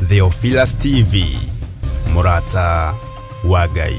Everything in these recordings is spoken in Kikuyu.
Theophilus TV, mũrata wa Ngai.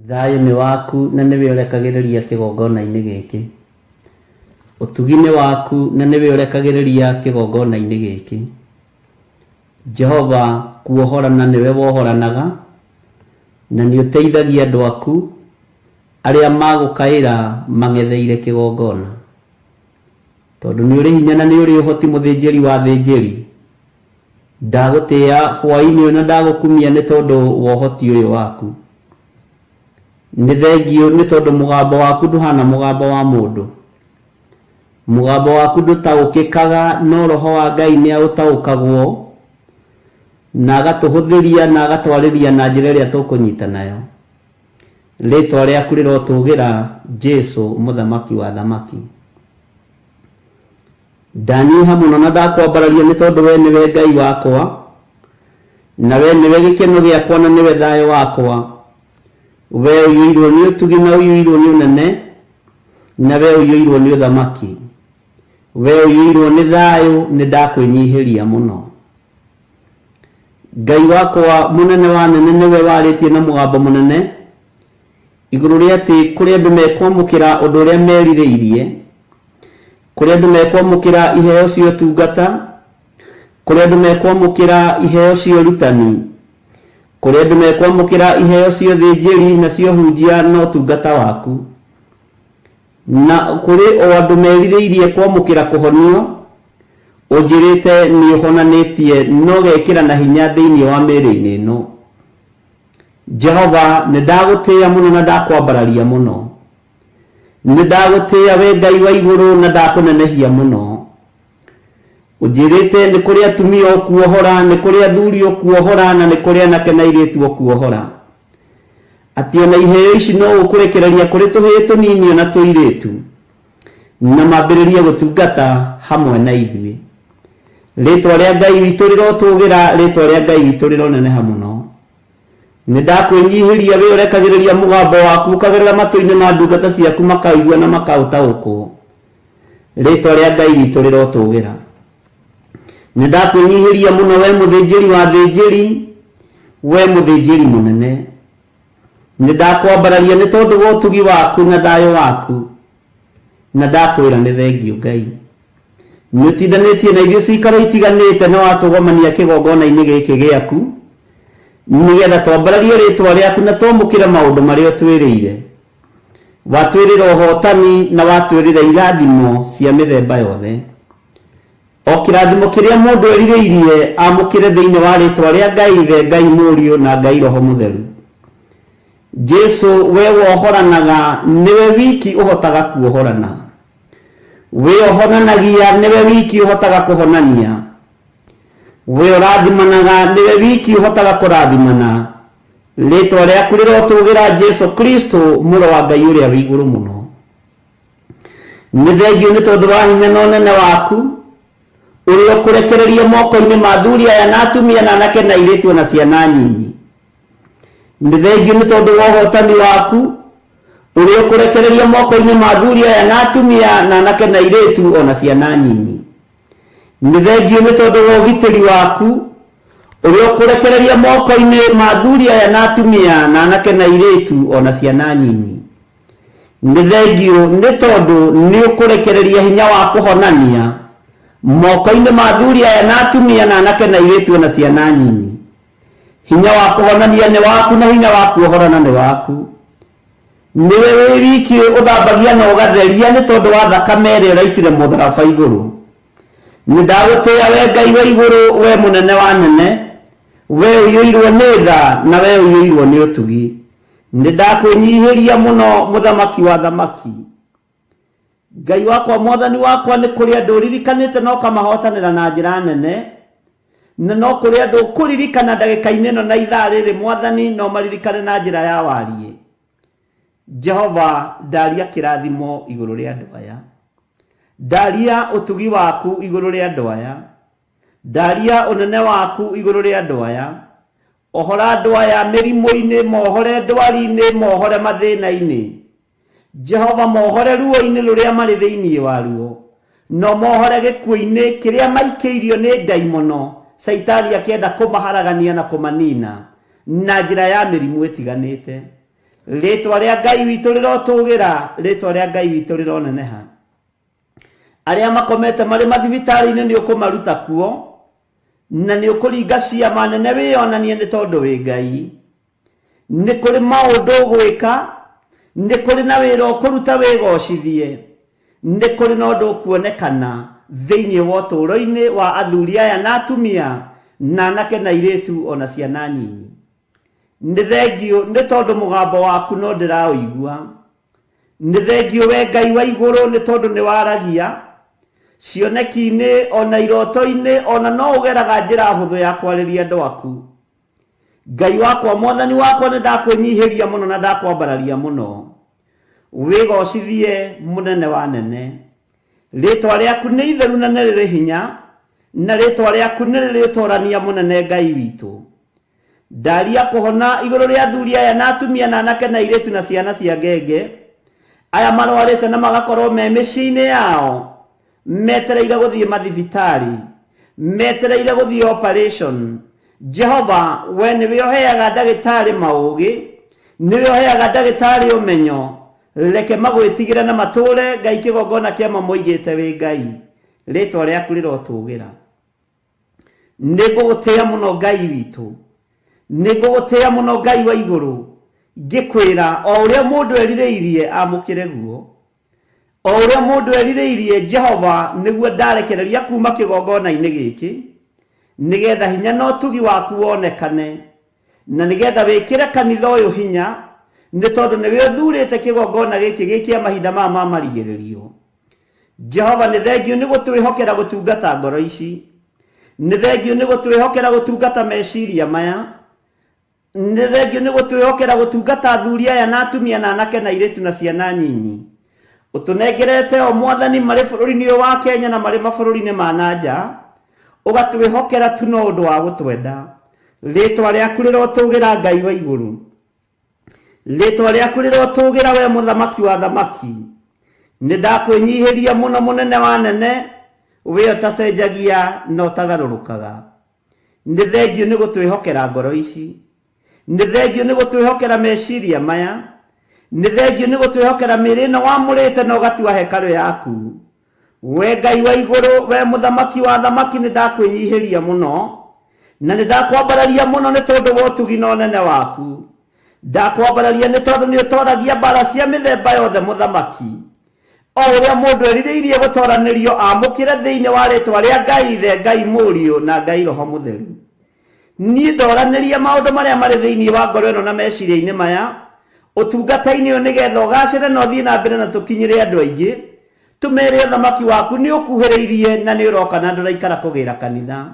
Thayũ nĩ waku na nĩwe ũrekagĩrĩria kĩgongona-inĩ gĩkĩ. Ũtugi nĩ waku na nĩwe ũrekagĩrĩria kĩgongona-inĩ gĩkĩ. Jehova kuohorana nĩwe wohoranaga, na nĩ ũteithagia andũ aku arĩa magũkaĩra mang'etheire kĩgongona. Tondũ nĩ ũrĩ hinya na nĩ ũrĩ ũhoti mũthĩnjĩri wa athĩnjĩri, Ndagũtĩĩa hwaĩ-inĩ ũyũ na ndagũkumia nĩ tondũ wa ũhoti ũyũ waku. Nĩ thengiũ nĩ tondũ mũgambo waku ndũhana mũgambo wa mũndũ. Mũgambo waku ndũtaũkĩkaga no Roho wa Ngai nĩ aũtaũkagwo na agatũhũthĩria na agatwarĩria na njĩra ĩrĩa tũkũnyita nayo. Rĩtwa rĩaku rĩrotũgĩra Jesu mũthamaki wa athamaki. Ndanyiha mũno na ndakwambararia nĩ tondũ wee nĩwe Ngai wakwa, na wee nĩwe gĩkeno gĩakwa na nĩwe thayũ wakwa. Wee ũiyũirwo nĩ ũtugi na ũiyũirwo nĩ ũnene, na wee ũiyũirwo nĩ ũthamaki. Wee ũiyũirwo nĩ thayũ, nĩ ndakwĩnyihĩria mũno. Ngai wakwa mũnene wa anene nĩwe warĩtie na mũgambo mũnene, Igũrũ rĩa atĩ kũrĩ andũ mekwamũkĩra ũndũ ũrĩa merirĩirie, kũrĩ andũ mekwamũkĩra iheo cia ũtungata, kũrĩ andũ mekwamũkĩra iheo cia ũrutani, kũrĩ andũ mekwamũkĩra iheo cia ũthĩnjĩri na cia ũhunjia na ũtungata waku, na kũrĩ o andũ merirĩirie kwamũkĩra kũhonio, ũnjĩrĩte nĩ ũhonanĩtie na ũgekĩra na hinya thĩinĩ wa mĩĩrĩ-inĩ ĩno. Jehova, nĩ ndagũtĩĩa mũno na ndakwambararia mũno. Nĩ ndagũtĩĩa we Ngai wa igũrũ na ndakũnenehia mũno. Ũnjĩrĩte nĩ kũrĩ atumia ũkuohora, nĩ kũrĩ athuri ũkuohora, na nĩ kũrĩ anake na airĩtu ũkuohora. Atĩ ona iheo ici no ũkũrekereria kũrĩ tũhĩĩ tũnini ona tũirĩtu, na mambĩrĩrie gũtungata hamwe na ithuĩ. Rĩtwa rĩa Ngai witũ rĩrotũgĩra, rĩtwa rĩa Ngai witũ rĩroneneha mũno. Nĩ ndakwĩnyihĩria wĩ ũrekagĩrĩria mũgambo waku ũkagerera matũ-inĩ ma ndungata ciaku makaũigua na makaũtaũkwo. Rĩtwa rĩa Ngai witũ rĩrotũgĩra. Nĩ ndakwĩnyihĩria mũno we mũthĩnjĩri wa athĩnjĩri, we mũthĩnjĩri mũnene. Nĩ ndakwambararia nĩ tondũ wa ũtugi waku na thayũ waku, na ndakwĩra nĩ thengiũ Ngai. Nĩ ũtindanĩtie na ithuĩ ciikaro itiganĩte na watũgomania kĩgongona-inĩ gĩkĩ gĩaku, nĩgetha twambararie rĩtwa rĩaku na twamũkĩre maũndũ marĩa ũtwĩrĩire. Watwĩrĩra ũhotani na watwĩrĩra irathimo cia mĩthemba yothe. O kĩrathimo kĩrĩa mũndũ erirĩirie amũkĩre thĩinĩ wa rĩtwa rĩa Ngai Ithe, Ngai Mũriũ, na Ngai Roho Mũtheru. Jesu, we wohoranaga, nĩwe wiki ũhotaga kuohorana. We ũhonanagia, nĩwe wiki ũhotaga kũhonania. We ũrathimanaga, nĩwe wiki ũhotaga kũrathimana. Rĩtwa rĩaku rĩrotũgĩra Jesu Kristo, Mũrũ wa Ngai ũrĩa wĩ igũrũ mũno. Nĩ thengiũ nĩ tondũ wa hinya na ũnene waku, ũrĩa ũkũrekereria moko-inĩ ma athuri aya na atumia na anake na airĩtu o na ciana nyinyi. Nĩ thengiũ nĩ tondũ wa ũhotani waku, ũrĩa ũkũrekereria moko-inĩ ma athuri aya na atumia na anake na airĩtu o na ciana nyinyi. Nĩ thengiũ nĩ tondũ wa ũgitĩri waku, ũrĩa ũkũrekereria moko-inĩ ma athuri aya na atumia na anake na airĩtu o na ciana nyinyi. Nĩ thengiũ nĩ tondũ nĩ ũkũrekereria hinya wa kũhonania moko-inĩ ma athuri aya na atumia na anake na airĩtu o na ciana nyinyi. Hinya wa kũhonania nĩ waku na hinya wa kuohorana nĩ waku. Nĩwe wĩ wiki ũthambagia na ũgatheria nĩ tondũ wa thakame ĩrĩa ũraitire mũtharaba igũrũ. Nĩ ndagũtĩĩa we Ngai wa igũrũ, we mũnene wa anene, we ũiyũirwo nĩ tha na we ũiyũirwo nĩ ũtugi. Nĩ ndakwĩnyihĩria mũno mũthamaki wa athamaki. Ngai wakwa mwathani wakwa nĩ kũrĩ andũ ũririkanĩte na ũkamahotanĩra na njĩra nene, na no kũrĩ andũ ũkũririkana ndagĩka-inĩ ĩno na ithaa rĩrĩ mwathani no maririkane na njĩra ya wariĩ. Jehova, ndaria kĩrathimo igũrũ rĩa andũ aya, ndaria ũtugi waku igũrũ rĩa andũ aya, ndaria ũnene waku igũrũ rĩa andũ aya. Ohora andũ aya mĩrimũ-inĩ, mohore ndwari-inĩ, mohore mathĩna-inĩ. Jehova, mohore ruo-inĩ rũrĩa marĩ thĩinĩ waruo, no mohore gĩkuũ-inĩ kĩrĩa maikĩirio nĩ ndaimono, Caitani akĩenda kũmaharagania na kũmanina na njĩra ya mĩrimũ ĩtiganĩte. Rĩĩtwa rĩa Ngai witũ rĩrotũgĩra, rĩĩtwa rĩa Ngai witũ rĩroneneha. Arĩa makomete marĩ mathibitarĩ-inĩ nĩ ũkũmaruta kuo, na nĩ ũkũringa ciama nene wĩyonanie nĩ tondũ wĩ Ngai. Nĩ kũrĩ maũndũ ũgwĩka, nĩ kũrĩ na wĩra ũkũruta wĩgocithie, nĩ kũrĩ na ũndũ ũkuonekana thĩinĩ wa ũtũũro-inĩ wa athuri aya na atumia, na anake na airĩtu ona ciana nyinyi. Nĩ thengiũ nĩ tondũ mũgambo waku no ndĩraũigua. Nĩ thengiũ we Ngai wa igũrũ nĩ tondũ nĩ waragia cioneki-inĩ ona iroto-inĩ, ona no ũgeraga njĩra hũthũ ya kwarĩria andũ aku. Ngai wakwa, Mwathani wakwa, nĩ ndakwĩnyihĩria mũno na ndakwambararia mũno. Wĩgocithie mũnene wa nene. Rĩĩtwa rĩaku nĩ itheru na nĩ rĩrĩ hinya, na rĩĩtwa rĩaku nĩ rĩrĩ ũtorania mũnene, Ngai witũ. Ndaria kũhona igũrũ rĩa athuri aya na atumia na anake na airĩtu na ciana cia ngenge, aya marwarĩte na magakorwo me mĩciĩ-inĩ yao, metereire gũthiĩ mathibitarĩ, metereire gũthiĩ operation. Jehova, we nĩwe ũheaga ndagĩtarĩ maũgĩ, nĩwe ũheaga ndagĩtarĩ ũmenyo, reke magwĩtigĩre na matũũre Ngai kĩgongona kĩa ma moigĩte wĩ Ngai. Rĩĩtwa rĩaku rĩrotũgĩra. Nĩ ngũgũtĩĩa mũno Ngai witũ, nĩ ngũgũtĩĩa mũno Ngai wa igũrũ, ngĩkwĩra o ũrĩa mũndũ erirĩirie amũkĩre guo. O ũrĩa mũndũ erirĩirie Jehova nĩguo ndarekereria kuma kĩgongona-inĩ gĩkĩ, nĩgetha hinya na ũtugi waku wonekane, na nĩgetha wĩkĩre kanitha ũyũ hinya, nĩ tondũ nĩwe ũthurĩte kĩgongona gĩkĩ gĩ kĩa mahinda maya ma marigĩrĩrio. Jehova, nĩ thengiũ nĩ gũtwĩhokera gũtungata ngoro ici, nĩ thengiũ nĩ gũtwĩhokera gũtungata meciria maya, nĩ thengiũ nĩ gũtwĩhokera gũtungata athuri aya na atumia na anake na airĩtu na ciana nyinyi. Ũtũnengerete o Mwathani marĩ bũrũri-inĩ ũyũ wa Kenya na marĩ mabũrũri-inĩ ma na nja, ũgatwĩhokera tu no ũndũ wa gũtwenda. Rĩĩtwa rĩaku rĩrotũgĩra Ngai wa igũrũ. Rĩĩtwa rĩaku rĩrotũgĩra we mũthamaki wa thamaki. Nĩ ndakwĩnyihĩria mũno mũnene wa nene, we ũtacenjagia na ũtagarũrũkaga. Nĩ thengiũ nĩ gũtwĩhokera ngoro ici. Nĩ thengiũ nĩ gũtwĩhokera meciria maya. Nĩ thengiũ nĩ gũtwĩhokera mĩĩrĩ ĩno wamũrĩte na ũgatua hekarũ yaku. We Ngai wa igũrũ, we mũthamaki wa thamaki, nĩ ndakwĩnyihĩria mũno na nĩ ndakwambararia mũno nĩ tondũ wa ũtugi na ũnene waku. Ndakwambararia nĩ tondũ nĩ ũtoragia mbara cia mĩthemba yothe mũthamaki. O ũrĩa mũndũ erirĩirie gũtoranĩrio amũkĩre thĩinĩ wa rĩtwa rĩa Ngai Ithe, Ngai Mũriũ, na Ngai Roho Mũtheru. Niĩ ndoranĩria maũndũ marĩa marĩ thĩinĩ wa ngoro ĩno na meciria-inĩ maya, ũtungata-inĩ ũyũ nĩgetha ũgacĩre na ũthiĩ na mbere na tũkinyĩre andũ aingĩ, tũmere ũthamaki waku nĩ ũkuhĩrĩirie na nĩ ũroka na ndũraikara kũgĩra kanitha.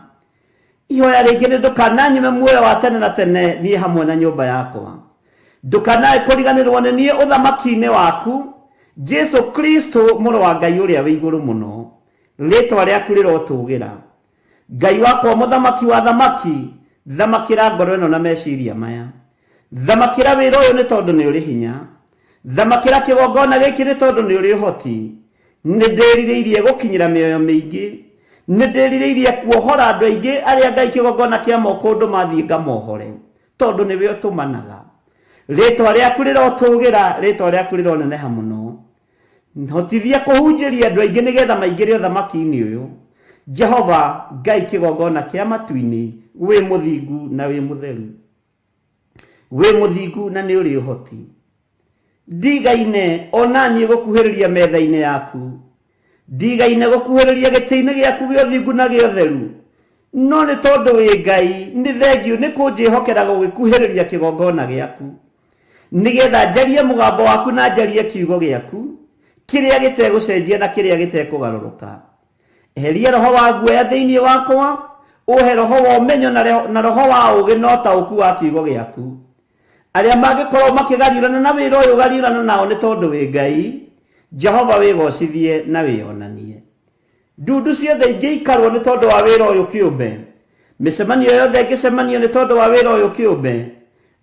Ihoya rĩngĩ nĩ ndũkananyime muoyo wa tene na tene niĩ hamwe na nyũmba yakwa. Ndũkanae kũriganĩrwo nĩ niĩ ũthamaki-inĩ waku, Jesu Kristo mũrũ wa Ngai ũrĩa wĩ igũrũ mũno. Rĩtwa rĩaku rĩrotũgĩra. Ngai wakwa mũthamaki wa thamaki, thamakĩra ngoro ĩno na meciria maya. Thamakĩra wĩra ũyũ nĩ tondũ nĩ ũrĩ hinya. Thamakĩra kĩgongona gĩkĩ nĩ tondũ nĩ ũrĩ ũhoti. Nĩ ndĩrirĩirie gũkinyĩra mĩoyo mĩingĩ. Nĩ ndĩrirĩirie kuohora andũ aingĩ arĩa Ngai kĩgongona kĩa moko ũndũ mathiĩ ngamohore, tondũ nĩwe ũtũmanaga. Rĩtwa rĩaku rĩrotũgĩra, rĩtwa rĩaku rĩroneneha mũno. Hotithia kũhunjĩria andũ aingĩ nĩgetha maingĩre ũthamaki-inĩ ũyũ. Jehova Ngai kĩgongona kĩa matu-inĩ, wĩ mũthingu na wĩ mũtheru. Wĩ mũthingu na nĩ ũrĩ ũhoti. Ndigaine ona niĩ gũkuhĩrĩria metha-inĩ yaku. Ndigaine gũkuhĩrĩria gĩtĩ-inĩ gĩaku gĩa ũthingu na gĩa ũtheru. No nĩ tondũ wĩ Ngai, nĩ thengiũ nĩ kũnjĩhokera gũgĩkuhĩrĩria kĩgongona gĩaku. Nĩgetha njarie mũgambo waku na njarie kiugo gĩaku, kĩrĩa gĩtegũcenjia na kĩrĩa gĩtekũgarũrũka. Eheria roho wa guoya thĩinĩ wakwa, ũhe roho wa ũmenyo na roho wa ũũgĩ na ũtaũku wa kiugo gĩaku. Arĩa mangĩkorwo makĩgariũrana na wĩra ũyũ gariũrana nao nĩ tondũ wĩ Ngai. Jehova wĩgocithie na wĩonanie. Ndundu ciothe ingĩikarwo nĩ tondũ wa wĩra ũyũ kĩũmbe. Mĩcemanio yothe ĩngĩcemanio nĩ tondũ wa wĩra ũyũ kĩũmbe.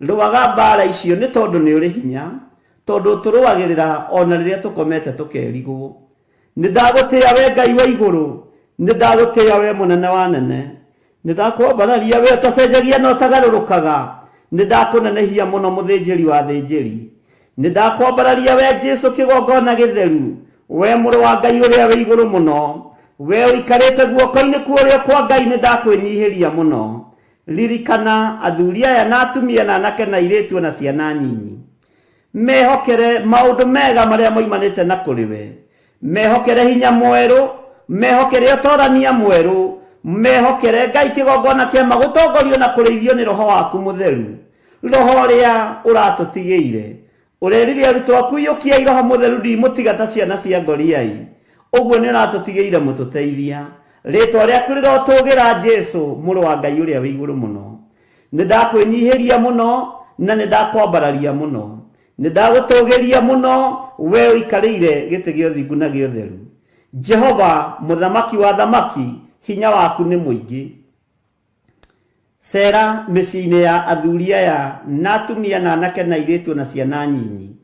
Rũaga mbara icio nĩ tondũ nĩ ũrĩ hinya, tondũ ũtũrũagĩrĩra ona rĩrĩa tũkomete tũkerigwo. Nĩ ndagũtĩĩa we Ngai wa igũrũ, nĩ ndagũtĩĩa we mũnene wa anene. Nĩ ndakwambararia we ũtacenjagia na ũtagarũrũkaga, nĩ ndakũnenehia mũno mũthĩnjĩri wa athĩnjĩri. Nĩ ndakwambararia we Jesu kĩgongona gĩtheru, we mũrũ wa Ngai ũrĩa wĩ igũrũ mũno, we ũikarĩte guoko-inĩ kwa ũrĩo kwa Ngai, nĩ ndakwĩnyihĩria mũno. Ririkana athuri aya na atumia na anake na airĩtu na ciana nyinyi. Mehokere maũndũ mega marĩa moimanĩte na kũrĩ we. Mehokere hinya mwerũ, mehokere ũtorania mwerũ, mehokere Ngai kĩgongona kĩa magũtongorio na kũrĩithio nĩ roho waku mũtheru. Roho ũrĩa ũratũtigĩire. Ũrerire arutwo aku iyũkiai roho mũtheru ndimũtiga ta ciana cia ngoriai. Ũguo nĩ ũratũtigĩire mũtũteithia. Rĩtwa rĩaku rĩrotũgĩra Jesu mũrũ wa Ngai ũrĩa wĩ igũrũ mũno. Nĩ ndakwĩnyihĩria mũno na nĩ ndakwambararia mũno. Nĩ ndagũtũgĩria mũno we ũikarĩire gĩtĩ gĩa ũthingu na gĩa ũtheru. Jehova mũthamaki wa thamaki, hinya waku nĩ mũingĩ. Cera mĩciĩ-inĩ ya athuri aya na atumia na anake na airĩtu na ciana nyinyi.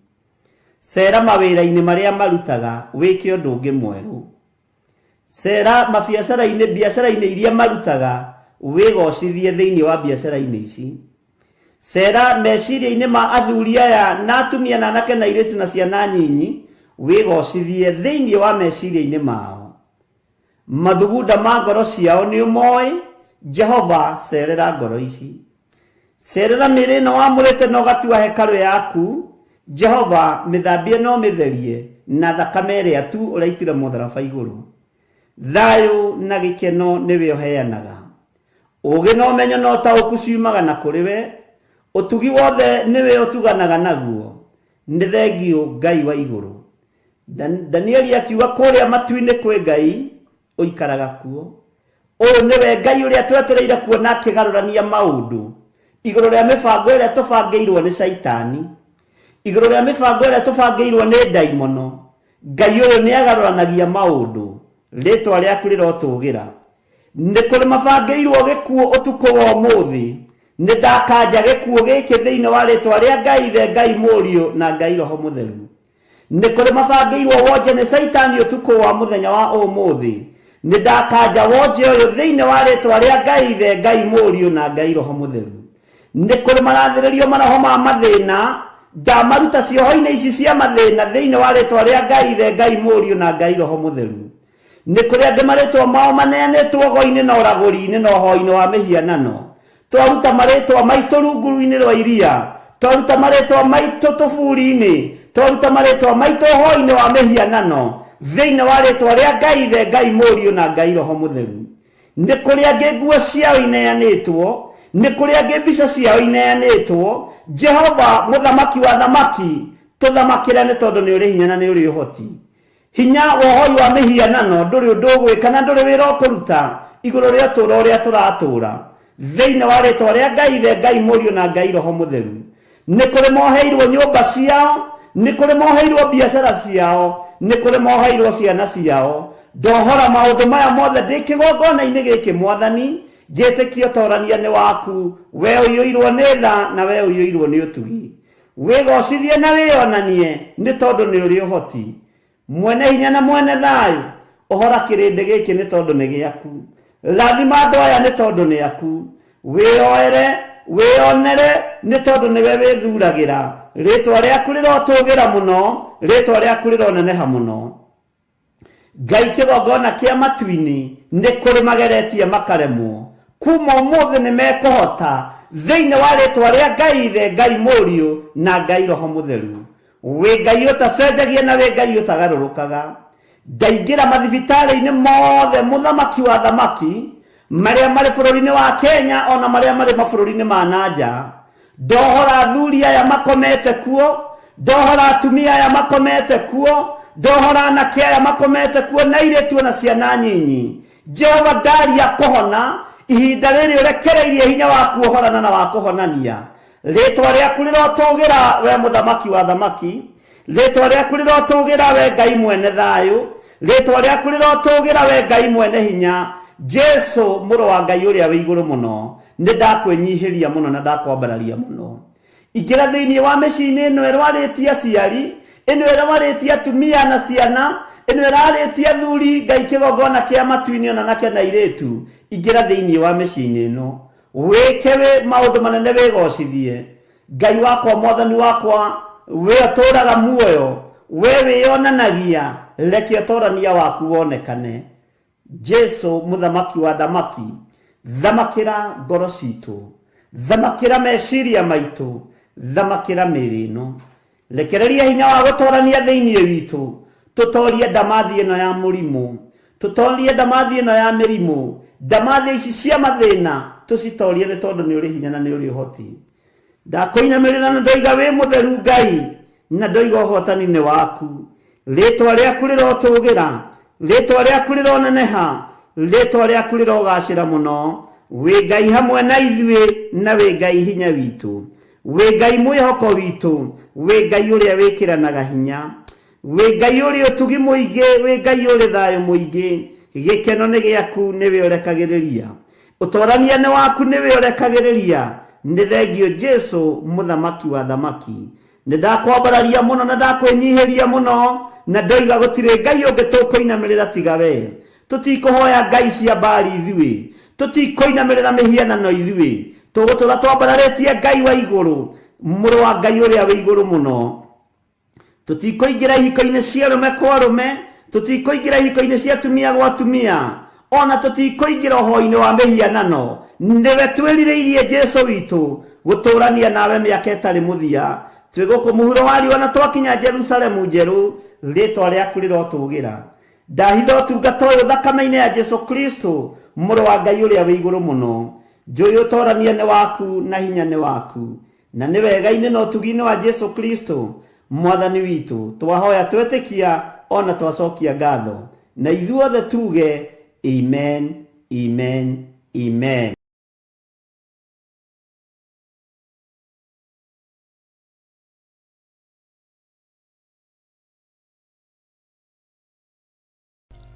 Cera mawĩra-inĩ marĩa marutaga wĩke ũndũ ũngĩ mwerũ. Cera mabiacara-inĩ, biacara-inĩ iria marutaga wĩgocithie thĩinĩ wa biacara-inĩ ici. Cera meciria-inĩ ma athuri aya na atumia na anake na airĩtu na ciana nyinyi wĩgocithie thĩinĩ wa meciria-inĩ mao. Mathugunda ma ngoro ciao nĩ ũmoĩ, Jehova cerera ngoro ici. Cerera mĩĩrĩ ĩno wamũrĩte na ũgatua hekarũ yaku, Jehova mĩthambie na ũmĩtherie na thakame ĩrĩa tu ũraitire mũtharaba igũrũ. Thayũ na gĩkeno nĩwe ũheanaga. Ũũgĩ na ũmenyo na ũtaũku ciumaga na kũrĩ we, ũtugi wothe nĩwe ũtuganaga naguo. Nĩ thengiũ Ngai wa igũrũ. Danieli akiuga kũrĩa matu-inĩ kwĩ Ngai ũikaraga kuo. Ũyũ nĩwe Ngai ũrĩa twetereire kuona akĩgarũrania maũndũ igũrũ rĩa mĩbango ĩrĩa tũbangĩirwo nĩ Caitani, igũrũ rĩa mĩbango ĩrĩa tũbangĩirwo nĩ ndaimono. Ngai ũyũ nĩ agarũranagia maũndũ, rĩtwa rĩaku rĩrotũgĩra. Nĩ kũrĩ mabangĩirwo gĩkuũ ũtukũ wa ũmũthĩ, nĩ ndakanja gĩkuũ gĩkĩ thĩinĩ wa rĩtwa rĩa Ngai Ithe, Ngai Mũriũ na Ngai Roho Mũtheru. Nĩ kũrĩ mabangĩirwo wonje nĩ Caitani ũtukũ wa mũthenya wa ũmũthĩ, nĩ ndakanja wonje ũyũ thĩinĩ wa rĩtwa rĩa Ngai Ithe, Ngai Mũriũ na Ngai Roho Mũtheru. Nĩ kũrĩ marathĩrĩrio maroho ma mathĩna, ndamaruta cioho-inĩ ici cia mathĩna thĩinĩ wa rĩtwa rĩa Ngai Ithe, Ngai Mũriũ na Ngai Roho Mũtheru. Nĩ kũrĩ angĩ marĩtwa mao maneanĩtwo ũgo-inĩ na ũragũri-inĩ na ũhoi-inĩ wa mĩhianano. Twaruta marĩtwa maitũ rungu-inĩ rwa iria, twaruta marĩtwa maitũ tũburi-inĩ, twaruta marĩtwa maitũ ũhoi-inĩ wa mĩhianano, thĩinĩ wa rĩtwa rĩa Ngai Ithe, Ngai Mũriũ na Ngai Roho Mũtheru. Nĩ kũrĩ angĩ nguo ciao ineanĩtwo, nĩ kũrĩ angĩ mbica ciao ineanĩtwo. Jehova mũthamaki wa thamaki, tũthamakĩre nĩ tondũ nĩ ũrĩ hinya na nĩ ũrĩ ũhoti. Hinya wa ũhoi wa mĩhianano ndũrĩ ũndũ ũgwĩka na ndũrĩ wĩra ũkũruta igũrũ rĩa ũtũũro ũrĩa tũratũũra. Thĩinĩ wa rĩtwa rĩa Ngai Ithe, Ngai Mũriũ na Ngai Roho Mũtheru. Nĩ kũrĩ moheirwo nyũmba ciao, nĩ kũrĩ moheirwo biacara ciao, nĩ kũrĩ moheirwo ciana ciao. Ndohora maũndũ maya mothe ndĩ kĩgongona-inĩ gĩkĩ Mwathani, ngĩtĩkia ũtorania nĩ waku, we ũiyũirwo nĩ tha na we ũiyũirwo nĩ ũtugi. Wĩgocithie na wĩonanie nĩ tondũ nĩ ũrĩ ũhoti. Mwene hinya na mwene thayũ, ũhora kĩrĩndĩ gĩkĩ nĩ tondũ nĩ gĩaku. Rathima andũ aya nĩ tondũ nĩ aku. Wĩyoere, wĩyonere nĩ tondũ nĩwe wĩthuragĩra. Rĩtwa rĩaku rĩrotũgĩra mũno, rĩtwa rĩaku rĩroneneha mũno. Ngai kĩgongona kĩa matu-inĩ nĩ kũrĩ mageretie makaremwo. Kuma ũmũthĩ nĩ mekũhota thĩinĩ wa rĩtwa rĩa Ngai Ithe, Ngai Mũriũ na Ngai Roho Mũtheru. Wĩ Ngai ũtacenjagia na wĩ Ngai ũtagarũrũkaga. Ndaingĩra mathibitarĩ-inĩ mothe mũthamaki wa thamaki marĩa marĩ bũrũri-inĩ wa Kenya ona marĩa marĩ mabũrũri-inĩ ma na nja. Ndohora athuri aya makomete kuo, ndohora atumia aya makomete kuo, ndohora anake aya makomete kuo na airĩtu ona ciana nyinyi. Jehova ndaria kũhona ihinda rĩrĩ ũrekereirie hinya wa kuohorana na wa kũhonania. Rĩtwa rĩaku rĩrotũgĩra we mũthamaki wa thamaki, rĩtwa rĩaku rĩrotũgĩra we Ngai mwene thayũ, rĩtwa rĩaku rĩrotũgĩra we Ngai mwene hinya, Jesu mũrũ wa Ngai ũrĩa wĩ igũrũ mũno. Nĩ ndakwĩnyihĩria mũno na ndakwambararia mũno. Ingĩra thĩinĩ wa mĩciĩ-inĩ ĩno ĩrwarĩtie aciari, ĩno ĩrwarĩtie atumia na ciana, ĩno ĩrarĩtie athuri, Ngai kĩgongona kĩa matu-inĩ ona anake na airĩtu. Ingĩra thĩinĩ wa mĩciĩ-inĩ ĩno, wĩke wĩ maũndũ manene, wĩgocithie. Ngai wakwa, mwathani wakwa, we ũtũũraga muoyo, we wĩyonanagia, reke ũtũũrania waku wonekane. Jesu mũthamaki wa thamaki, thamakĩra ngoro citũ, thamakĩra meciria maitũ, thamakĩra mĩĩrĩ ĩno. Rekereria hinya wa gũtorania thĩinĩ witũ, tũtorie ndamathi ĩno ya mũrimũ, tũtorie ndamathi ĩno ya mĩrimũ, ndamathi ici cia mathĩna tũcitorie, nĩ tondũ nĩ ũrĩ hinya na nĩ ũrĩ ũhoti. Ndakũinamĩrĩra na ndoiga wĩ mũtheru Ngai, na ndoiga ũhotani nĩ waku. Rĩtwa rĩaku rĩrotũgĩra, rĩtwa rĩaku rĩroneneha, rĩtwa rĩaku rĩrogacĩra mũno. Wĩ Ngai hamwe na ithuĩ, na wĩ Ngai hinya witũ, wĩ Ngai mwĩhoko witũ, wĩ Ngai ũrĩa wĩkĩranaga hinya, wĩ Ngai ũrĩ ũtugi mũingĩ, wĩ Ngai ũrĩ thayũ mũingĩ. Gĩkeno nĩ gĩaku, nĩwe ũrekagĩrĩria. Ũtorania nĩ waku, nĩwe ũrekagĩrĩria. Nĩ thengio Jesu mũthamaki wa thamaki. Nĩ ndakwambararia mũno na ndakwĩnyihĩria mũno, na ndoiga gũtirĩ Ngai ũngĩ tũkũinamĩrĩra tiga we. Tũtikũhoya ngai cia Baali ithuĩ, tũtikũinamĩrĩra mĩhianano ithuĩ, tũgũtũra twambararĩtie Ngai wa igũrũ, mũrũ wa Ngai ũrĩa wĩ igũrũ mũno. Tũtikũingĩra ihiko-inĩ cia arũme kwa arũme, tũtikũingĩra ihiko-inĩ cia atumia gwa atumia, ona tũtikũingĩra ũhoi-inĩ wa mĩhianano. Nĩwe twĩrirĩirie Jesu witũ gũtũrania nawe mĩaka ĩtarĩ mũthia. Twĩ gũkũ mũhuro wa riũa na twakinya Jerusalemu njerũ, rĩtwa rĩaku rĩrotũgĩra. Ndahitha ũtungata ũyũ thakame-inĩ ya Jesu Kristo, mũrũ wa Ngai ũrĩa wĩ igũrũ mũno. Njũĩ ũtorania nĩ waku na hinya nĩ waku, na nĩ wega-inĩ na ũtugi-inĩ wa Jesu Kristo mwathani witũ twahoya twetĩkia ona twacokia ngatho, na ithuothe tuge amen, amen, amen.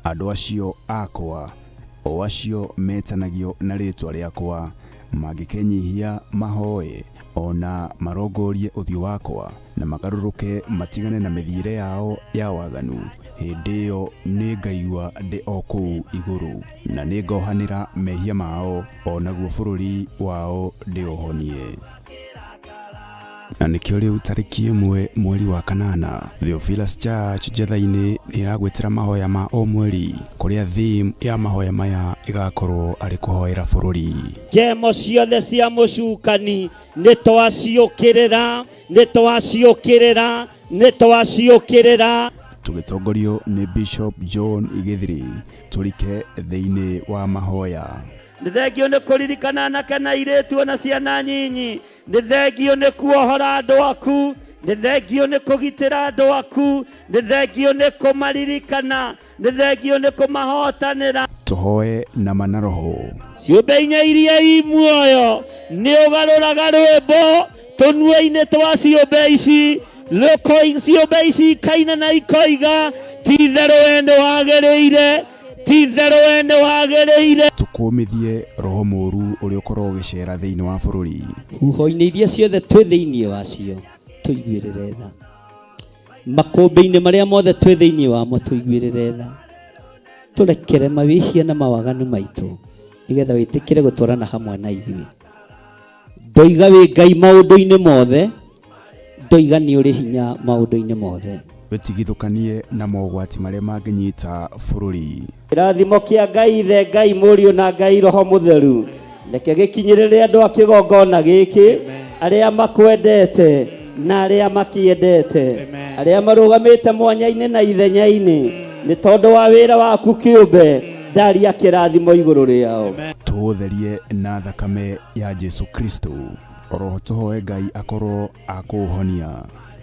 Andũ acio akwa, o acio metanagio na rĩĩtwa rĩakwa, mangĩkenyihia mahoe, o na marongorie ũthiũ wakwa, na magarũrũke matigane na mĩthiĩre yao ya waganu, hĩndĩ ĩyo nĩngaigua ndĩ o kũu igũrũ, na nĩngohanĩra mehia mao, o naguo bũrũri wao ndĩũhonie. Na nĩkĩo rĩu tarĩki 1 mweri wa 8 Theophilus Church Njetha-inĩ nĩ ĩragwĩtĩra mahoya ma o mweri, kũrĩa theme ya mahoya maya ĩgakorwo arĩ kũhoera bũrũri. Njemo ciothe cia mũcukani nĩ twaciũkĩrĩra, nĩ twaciũkĩrĩra, nĩ twaciũkĩrĩra. Tũgĩtongorio nĩ Bishop John Githiri, tũrike thĩinĩ wa mahoya. Nĩ thengio nĩ kũririkana anake na airĩtu ona ciana nyinyi. Nĩ thengio nĩ kuohora andũ aku, nĩ thengio nĩ kũgitĩra andũ aku, nĩ thengio nĩ kũmaririkana, nĩ thengio nĩ kũmahotanĩra. Tũhoe na ma na roho. Ciũmbe inya iria i muoyo nĩ ũgarũraga rwĩmbo tũnua-inĩ twa ciũmbe ici, ciũmbe ici ikaina na ikoiga, ti itherũ we nĩ wagĩrĩire, ti itherũ we nĩ wagĩrĩire. Tũkũmithie roho mũũru ũrĩa ũkoragwo ũgĩcera thĩinĩ wa bũrũri. Huho-inĩ iria ciothe twĩ thĩinĩ wacio tũiguĩrĩre tha, makũmbĩ-inĩ marĩa mothe twĩ thĩinĩ wamo tũiguĩrĩre tha, tũrekere mawĩhia na mawaganu maitũ, nĩgetha wĩtĩkĩre gũtwarana hamwe na ithuĩ. Ndoiga wĩ Ngai maũndũ-inĩ mothe, ndoiga nĩ ũrĩ hinya maũndũ-inĩ mothe. Wĩtigithũkanie na mogwati marĩa mangĩnyita bũrũri. Kĩrathimo kĩa Ngai Ithe, Ngai Mũriũ na Ngai Roho Mũtheru, reke gĩkinyĩrĩre andũ a kĩgongona gĩkĩ, arĩa makwendete na arĩa makĩendete, arĩa marũgamĩte mwanya-inĩ na ithenya-inĩ, nĩ tondũ wa wĩra waku kĩũmbe, ndaria kĩrathimo igũrũ rĩao. Tũũtherie na thakame ya Jesu Kristo, oroho tũhoe Ngai akorwo akũũhonia.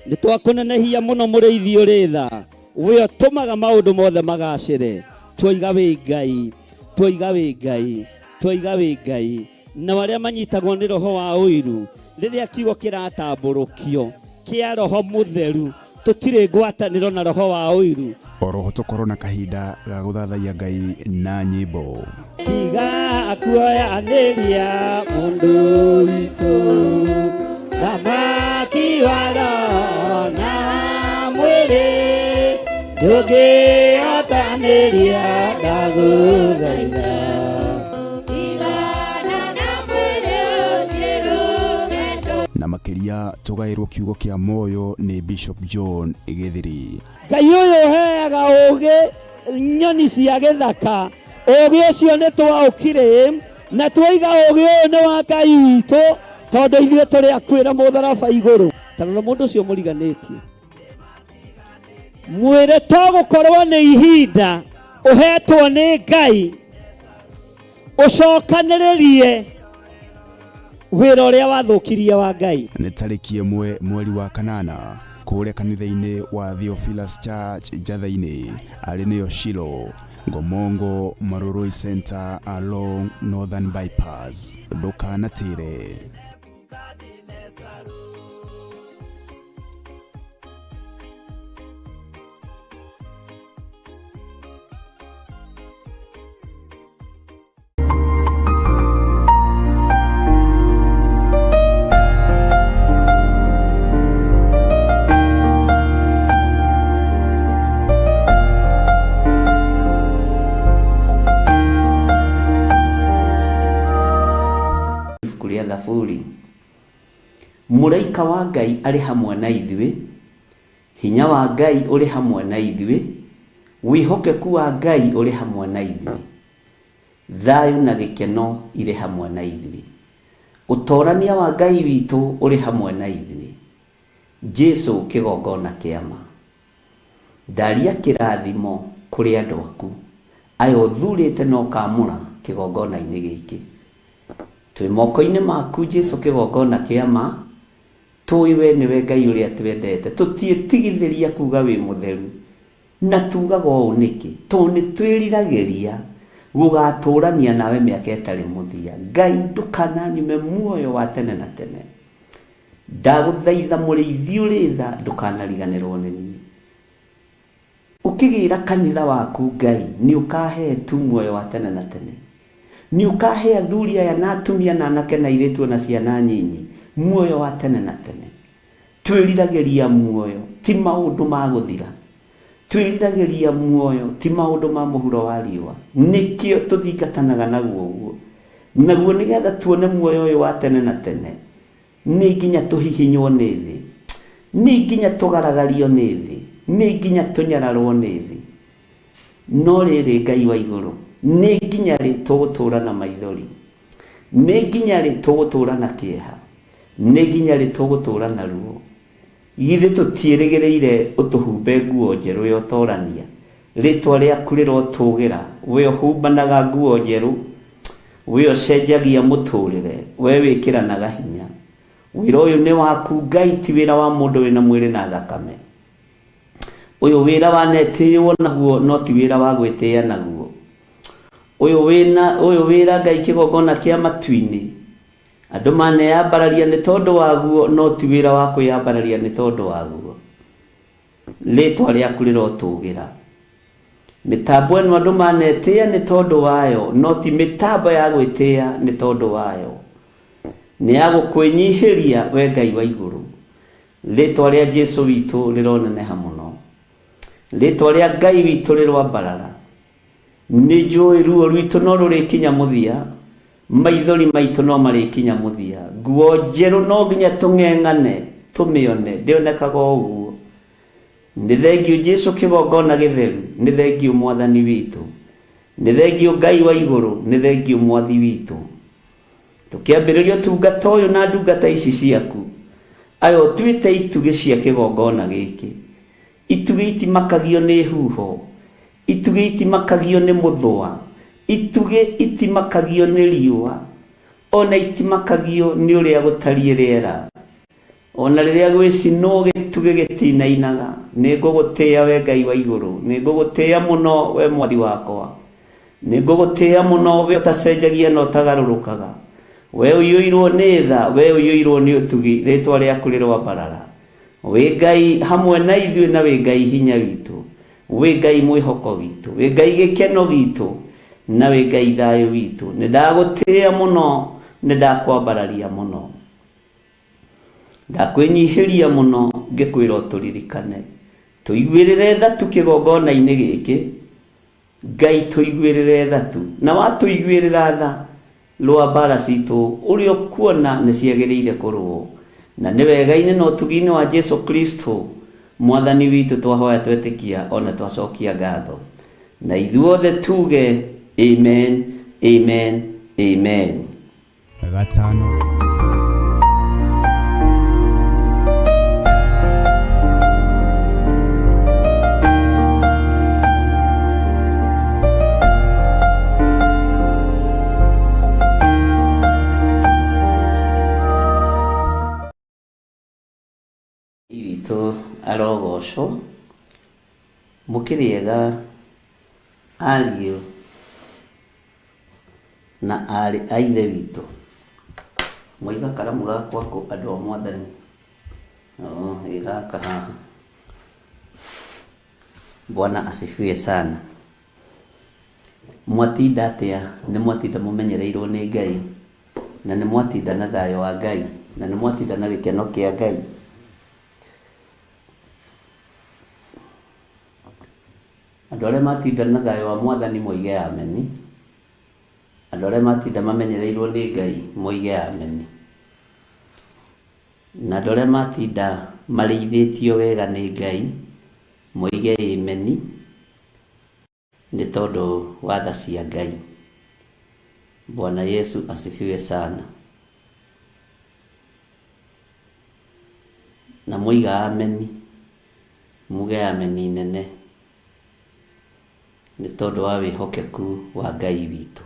Nĩ twakũnenehia mũno mũrĩithi ũrĩ tha, we ũtũmaga maũndũ mothe magacĩre. Twoiga wĩ Ngai, twoiga wĩ Ngai, twoiga wĩ Ngai. Nao arĩa manyitagwo nĩ roho wa ũiru, Rĩrĩa kiugo kĩratambũrũkio kĩa Roho Mũtheru, tũtirĩ ngwatanĩro na roho wa ũiru. Oroho tũkorwo na kahinda ga gũthathaiya Ngai na nyĩmbo. Tiga kuoyanĩria mũndũ witũ, thamaki wa roho na mwĩrĩ, ndũngĩhotanĩria ndagũthaitha. Na makĩria tũgaĩrwo kiugo kĩa muoyo nĩ Bishop John Gĩthiri. Ngai ũyũ ũheaga ũũgĩ nyoni cia gĩthaka, ũũgĩ ũcio nĩ twaũkire na twoiga ũũgĩ ũyũ nĩ wa Ngai witũ, tondũ ithuĩ tũrĩ akuĩra mũtharaba igũrũ. Ta rora mũndũ ũcio mũriganĩtie, mwĩre to gũkorwo nĩ ihinda ũhetwo nĩ Ngai ũcokanĩrĩrie wĩra ũrĩa wathũkirie wa Ngai. Nĩ tarĩki 1 mweri wa 8 kũrĩa kanitha-inĩ wa Theophilus Church Njatha-inĩ, arĩ nĩyo Shilo, Ngomongo Marurui Center along Northern Bypass. Ndũkanatĩre. Ibuku rĩa Thaburi. Mũraika wa Ngai arĩ hamwe na ithuĩ, hinya wa Ngai ũrĩ hamwe na ithuĩ, wĩhokeku wa Ngai ũrĩ hamwe na ithuĩ, thayũ na gĩkeno irĩ hamwe na ithuĩ, ũtorania wa Ngai witũ ũrĩ hamwe na ithuĩ, Jesu kĩgongona kĩa ma. Ndaria kĩrathimo kũrĩ andũ aku, aya ũthurĩte na ũkaamũra kĩgongona-inĩ gĩkĩ. Twĩ moko-inĩ maku Jesu kĩgongona kĩa ma, tũĩ we nĩwe Ngai ũrĩa twendete, tũtiĩtigithĩria kuga wĩ mũtheru. Na tugaga ũũ nĩkĩ? Tondũ nĩ twĩriragĩria gũgatũrania nawe mĩaka ĩtarĩ mũthia. Ngai ndũkananyume muoyo wa tene na tene. Ndagũthaitha mũrĩithi ũrĩ tha ndũkanariganĩrwo nĩ niĩ. Ũkĩgĩra kanitha waku Ngai nĩ ũkahe tu muoyo wa tene na tene. Nĩ ũkahe athuri aya na atumia na anake na airĩtu ona ciana nyinyi muoyo wa tene na tene. Twĩriragĩria muoyo ti maũndũ ma gũthira. Twĩriragĩria muoyo ti maũndũ ma mũhuro wa riũa. Nĩkĩo tũthingatanaga naguo ũguo. Naguo nĩgetha tuone muoyo ũyũ wa tene na tene, nĩ nginya tũhihinywo nĩ thĩ, nĩ nginya tũgaragario nĩ thĩ, nĩ nginya tũnyararwo nĩ thĩ. No rĩrĩ Ngai wa igũrũ, nĩ nginya rĩ tũgũtũũra na maithori? Nĩ nginya rĩ tũgũtũũra na kĩeha? Nĩ nginya rĩ tũgũtũũra na ruo? Githĩ tũtiĩrĩgĩrĩire ũtũhumbe nguo njerũ ya ũtorania? Rĩtwa rĩaku rĩrotũgĩra, we ũhumbanaga nguo njerũ, we ũcenjagia mũtũũrĩre, we wĩkĩranaga hinya. Wĩra ũyũ nĩ waku Ngai, ti wĩra wa mũndũ wĩna mwĩrĩ na thakame. Ũyũ wĩra wanetĩĩwo naguo, no ti wĩra wa gwĩtĩĩa naguo. Ũyũ wĩna ũyũ wĩra Ngai kĩgongona kĩa matu-inĩ, andũ maneyambararia nĩ tondũ waguo, no ti wĩra wa kwĩyambararia nĩ tondũ waguo. Rĩtwa rĩaku rĩrotũgĩra. Mĩtambo ĩno andũ manetĩĩa nĩ tondũ wayo, no ti mĩtambo ya gwĩtĩĩa nĩ tondũ wayo. Nĩ ya gũkwĩnyihĩria we Ngai wa igũrũ. Rĩtwa rĩa Jesu witũ rĩroneneha mũno. Rĩtwa rĩa Ngai witũ rĩroambarara. Nĩ njũĩ ruo rwitũ no rũrĩkinya mũthia, maithori maitũ no marĩkinya mũthia. Nguo njerũ no nginya tũng'eng'ane tũmĩone, ndĩonekaga o ũguo. Nĩ thengiũ Jesu kĩgongona gĩtheru, nĩ thengiũ Mwathani witũ. Nĩ thengiũ Ngai wa igũrũ, nĩ thengiũ Mwathi witũ. Tũkĩambĩrĩria ũtungata ũyũ na ndungata ici ciaku, aya ũtuĩte itugĩ cia kĩgongona gĩkĩ. Itugĩ itimakagio nĩ huho, itugĩ itimakagio nĩ mũthũa, itugĩ itimakagio nĩ riũa, ona itimakagio nĩ ũrĩa gũtariĩ rĩera. Ona rĩrĩa gwĩcinwo gĩtugĩ gĩtinainaga. Nĩ ngũgũtĩĩa we Ngai wa igũrũ, nĩ ngũgũtĩĩa mũno we Mwathi wakwa. Nĩ ngũgũtĩĩa mũno we ũtacenjagia na ũtagarũrũkaga. We ũiyũirwo nĩ tha, we ũiyũirwo nĩ ũtugi, rĩtwa rĩaku rĩroambarara. Wĩ Ngai hamwe na ithuĩ na wĩ Ngai hinya witũ, wĩ Ngai mwĩhoko witũ, wĩ Ngai gĩkeno gitũ, na wĩ Ngai thayũ witũ. Nĩ ndagũtĩĩa mũno, nĩ ndakwambararia mũno. Ndakwĩnyihĩria mũno ngĩkwĩra ũtũririkane. Tũiguĩrĩre tha tu kĩgongona-inĩ gĩkĩ. Ngai tũiguĩrĩre tha tu. Na watũiguĩrĩra tha, rũa mbara citũ ũrĩa ũkuona nĩ ciagĩrĩire kũrũo. Na nĩ wega-inĩ na ũtugi-inĩ wa Jesu Kristo Mwathani witũ twahoya twetĩkia o na twacokia ngatho. Na ithuothe tuge Amen, Amen, Amen. Gatano. Ngai witũ arogocwo. Mũkĩrĩ ega ariũ na aarĩ a Ithe witũ? Mwaiga karamu gakwa kũ andũ a Mwathani? Oh, ĩ gaka haha. Bwana asifiwe sana. Mwatinda atĩa? Nĩ mwatinda mũmenyereirwo nĩ Ngai? Na nĩ mwatinda na thayũ wa Ngai? Na nĩ mwatinda na gĩkeno kĩa Ngai? Andũ arĩa matinda na thayũ wa Mwathani moige ameni. Andũ arĩa matinda mamenyereirwo nĩ Ngai moige ameni. Na andũ arĩa matinda marĩithĩtio wega nĩ Ngai moige ameni nĩ tondũ wa tha cia Ngai. Bwana Yesu asifiwe sana. Na mwoiga ameni, muge ameni nene nĩ tondũ wa wĩhokeku wa Ngai witũ.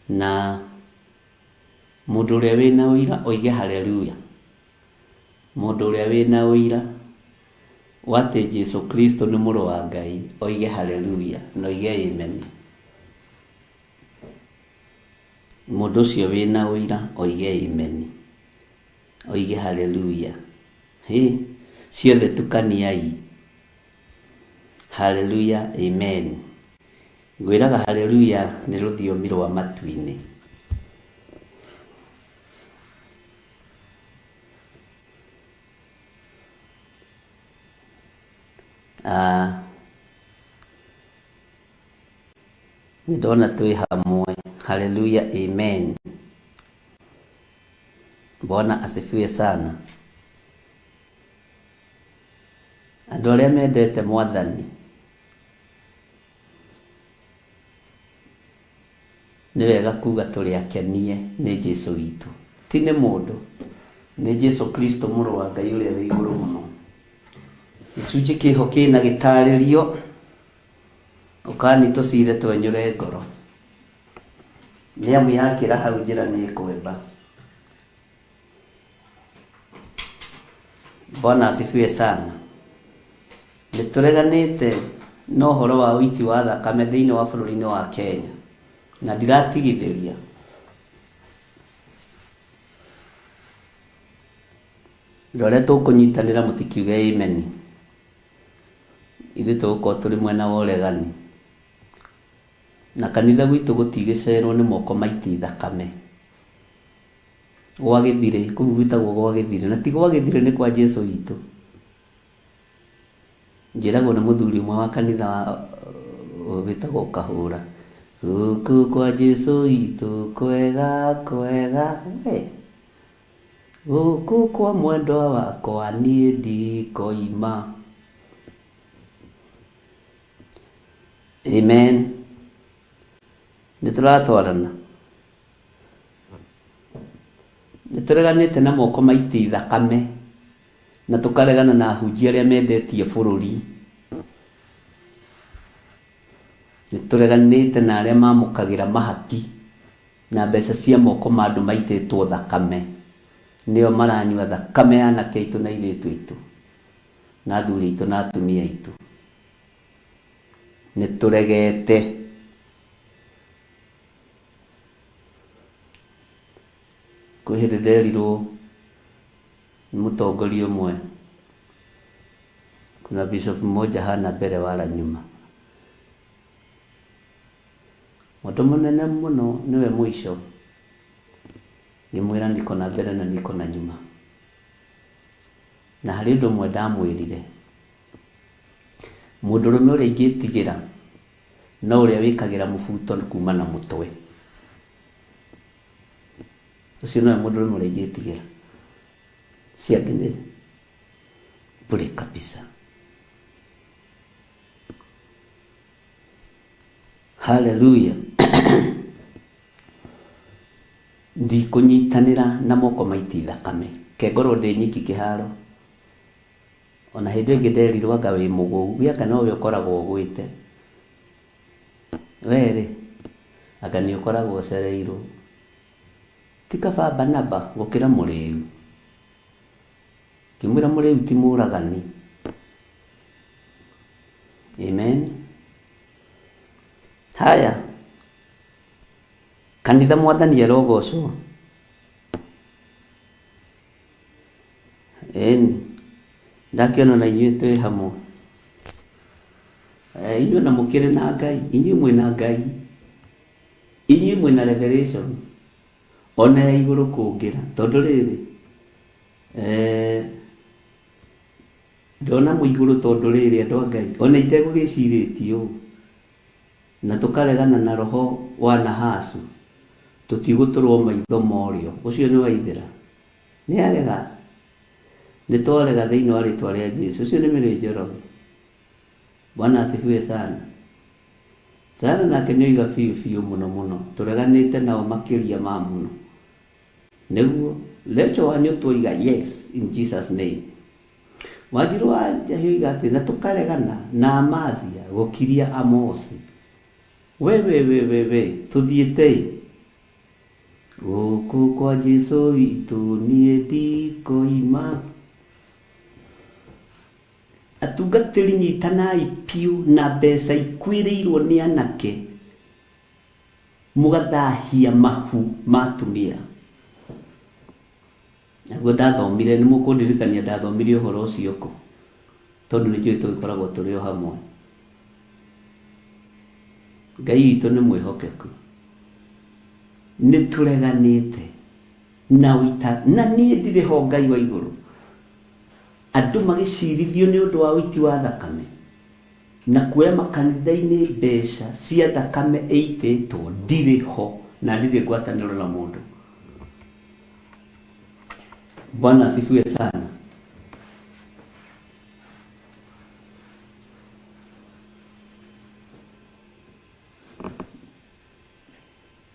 Na mũndũ ũrĩa wĩna ũira oige haleluya. Mũndũ ũrĩa wĩna ũira wa atĩ Jesu Kristo nĩ mũrũ wa Ngai oige haleluya na oige amen. Mũndũ ũcio wĩna ũira oige amen, oige haleluya. Hĩ, ciothe tukaniai. Haleluya, amen. Ngwĩraga haleluya nĩ rũthiomi rwa matu-inĩ. Nĩ ndona twĩ hamwe. Haleluya, amen. Bwana asifiwe sana. Andũ arĩa mendete Mwathani nĩ wega kuga tũrĩ akenie nĩ Jesu witũ, ti nĩ mũndũ, nĩ Jesu Kristo mũrũ wa Ngai ũrĩa wĩ igũrũ mũno. Gĩcunjĩ kĩho kĩna gĩtarĩrio, ũkani tũcire twenyũre ngoro, nĩ amu yakĩra hau njĩra nĩ ĩkwemba. Bwana asifiwe sana. Nĩ tũreganĩte na ũhoro wa ũiti wa thakame thĩinĩ wa bũrũri-inĩ wa Kenya, na ndiratigithĩria. Andũ arĩa tũkũnyitanĩra mũtikiuge amen. Ithuĩ tũgũkorwo tũrĩ mwena wa ũregani. Na kanitha gwitũ gũtigĩcerwo nĩ moko maiti thakame. Gwa gĩthirĩ, kũu gwĩtagwo gwa gĩthirĩ. Na ti gwa gĩthirĩ nĩ kwa Jesu witũ. Njĩragwo nĩ mũthuri ũmwe wa kanitha wĩtagwo Kahũra. Gũkũ kwa Jesu witũ kwega kwega we. Gũkũ kwa mwendwa wakwa niĩ ndikoima. Amen. Nĩ tũratwarana. Nĩ tũreganĩte na moko maiti thakame na tũkaregana na ahunjia arĩa mendetie bũrũri. Nĩ tũreganĩte na arĩa mamũkagĩra mahaki na mbeca cia moko ma andũ maitĩtwo thakame. Nĩo maranyua thakame ya anake aitũ na airĩtu aitũ na athuri aitũ na atumia aitũ. Nĩ tũregete. Kwĩ hĩndĩ nderirwo nĩ mũtongoria ũmwe, kuna bishop mmoja hana mbere wala nyuma. Mũndũ mũnene mũno nĩwe mũico. Ngĩmwĩra niko na mbere na niko na nyuma. Na harĩ ũndũ ũmwe ndamwĩrire. Mũndũrũme ũrĩa ingĩtigĩra no ũrĩa wĩkagĩra mũbuto kuma na mũtwe. Ũcio nowe mũndũrũme ũrĩa ingĩtigĩra. Ũcio angĩ nĩ bure kabisa. Hallelujah. Ndikũnyitanĩra na moko maiti thakame. Ke ngorwo ndĩ nyiki kĩharo. Ona hĩndĩ ĩngĩ nderirwo anga wĩ mũgũu. We anga nowe ũkoragwo ũgwĩte. We rĩ, anga nĩ ũkoragwo ũcereirwo. Ti kaba Barnaba gũkĩra mũrĩu. Ngĩmwĩra mũrĩu ti mũragani. Amen. Haya. Kanitha mwathani arogocwo. Ĩni. Ndakĩona na inyuĩ twĩ hamwe. Inyuĩ na mũkĩrĩ na Ngai. Inyuĩ mwĩna Ngai. Inyuĩ mwĩna revelation. Ona ya igũrũ kũngĩra. Tondũ rĩrĩ, ndona mwĩ igũrũ tondũ rĩrĩ andũ a Ngai, ona itegũgĩcirĩtie ũũ, na tũkaregana na roho wa Nahasu, tũtigũtũrwo maitho ma ũrĩo. Ũcio nĩ waithĩra. Nĩ arega. Nĩ twarega thĩinĩ wa rĩtwa rĩa Jesu. Ũcio nĩ Mary Njoroge. Bwana asifiwe sana. Sana nake nĩ oiga biũ biũ mũno mũno. Tũreganĩte nao makĩria ma mũno. Nĩguo, Rachel Wanyũtũ oiga yes in Jesus name. Wanjiru wa Njahi oiga atĩ na tũkaregana na Amazia gũkiria Amosi. We we we we we tũthiĩte ĩ. Gũkũ kwa Jesu witũ niĩ ndikoima. Atungatĩri nyitanai piũ na mbeca ikuĩrĩirwo nĩ anake mũgathahia mahu ma atumia. Naguo ndathomire, nĩ mũkũndirikania ndathomire ũhoro ũcio kũ, tondũ nĩ njũĩ tũgĩkoragwo tũrĩ o hamwe. Ngai witũ nĩ mwĩhokeku. Nĩ tũreganĩte na ũita, na niĩ ndirĩ ho Ngai wa igũrũ. Andũ magĩcirithio nĩ ũndũ wa ũiti wa thakame na kuoya makanitha-inĩ mbeca cia thakame ĩitĩtwo, ndirĩ ho na ndirĩ ngwatanĩro na mũndũ. Bwana asifiwe sana.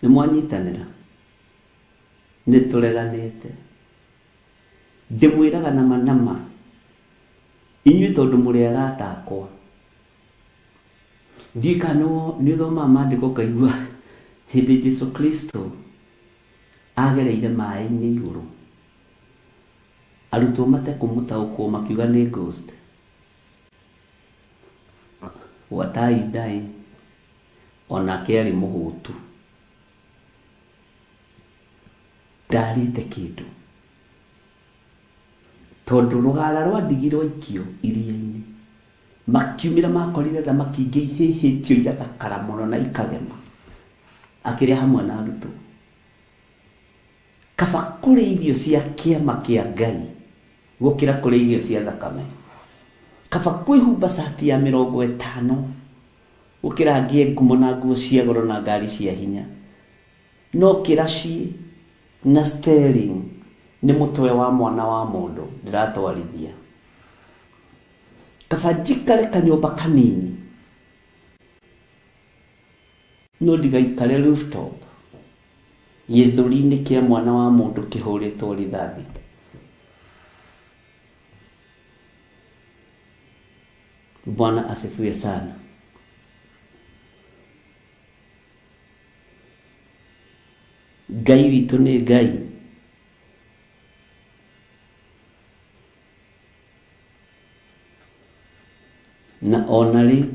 Nĩ mwanyitanĩra? Nĩ tũreganĩte. Ndĩmwĩraga na ma na ma, inyuĩ tondũ mũrĩ arata akwa. Ndiũĩ kana nĩ ũthomaga maandĩko ũkaigua hĩndĩ Jesu Kristo agereire maĩ-inĩ igũrũ, arutwo matekũmũtaũkwo makiuga nĩ ghost. Gwatai ndaĩ, onake arĩ mũhũtu. Ndarĩte kĩndũ. Tondũ rũgara rwa ndigi rwaikio iria-inĩ, makiumĩra makorire thamaki ingĩ ihĩhĩtio igathakara mũno na ikagema. Akĩrĩa hamwe na arutwo. Kaba kũrĩa irio cia kĩama kĩa Ngai gũkĩra kũrĩa irio cia thakame. Kaba kwĩhumba cati ya 50 gũkĩra ngĩe ngumo na nguo cia goro na ngari cia hinya. No kĩraci na steering nĩ mũtwe wa mwana wa mũndũ ndĩratwarithia. Kaba njikare kanyũmba kanini no ndigaikare rooftop gĩthũri-inĩ kĩa mwana wa mũndũ kĩhũrĩtwo rithathi. Bwana asifiwe sana. Ngai witũ nĩ Ngai. Na ona rĩu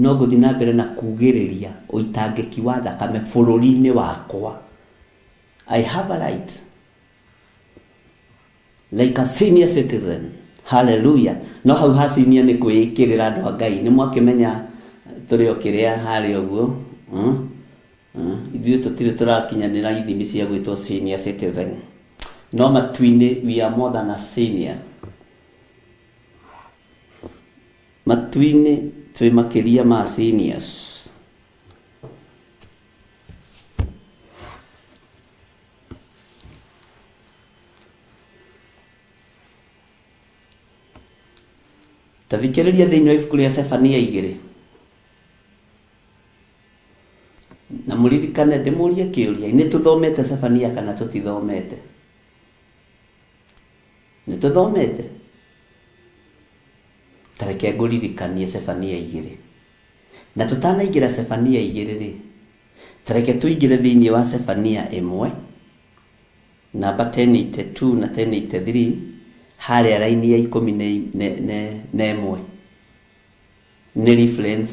No ngũthiĩ na mbere na kugĩrĩria ũitangĩki wa thakame bũrũri-inĩ wakwa. I have a right like a senior citizen. Hallelujah. No hau ha senior nĩ kwĩĩkĩrĩra andũ a Ngai. Nĩ mwakĩmenya tũrĩ o kĩrĩa harĩa ũguo. Ithuĩ tũtirĩ tũrakinyanĩra ithimi cia gwĩtwo senior citizen. No matu-inĩ we are more than a senior. Matu-inĩ twĩ makĩria ma seniors. Ta thikĩrĩria thĩinĩ wa ibuku rĩa Sefania 2. Na mũririkane ndĩmũrie kĩũria, nĩ tũthomete Sefania kana tũtithomete? Nĩ tũthomete? Ta reke ngũririkanie Sefania 2. Na tũtanaingĩra Sefania 2 rĩ, ta reke tũingĩre thĩinĩ wa Sefania 1, namba 1082 na 1083, harĩa raini ya 11. Nĩ reference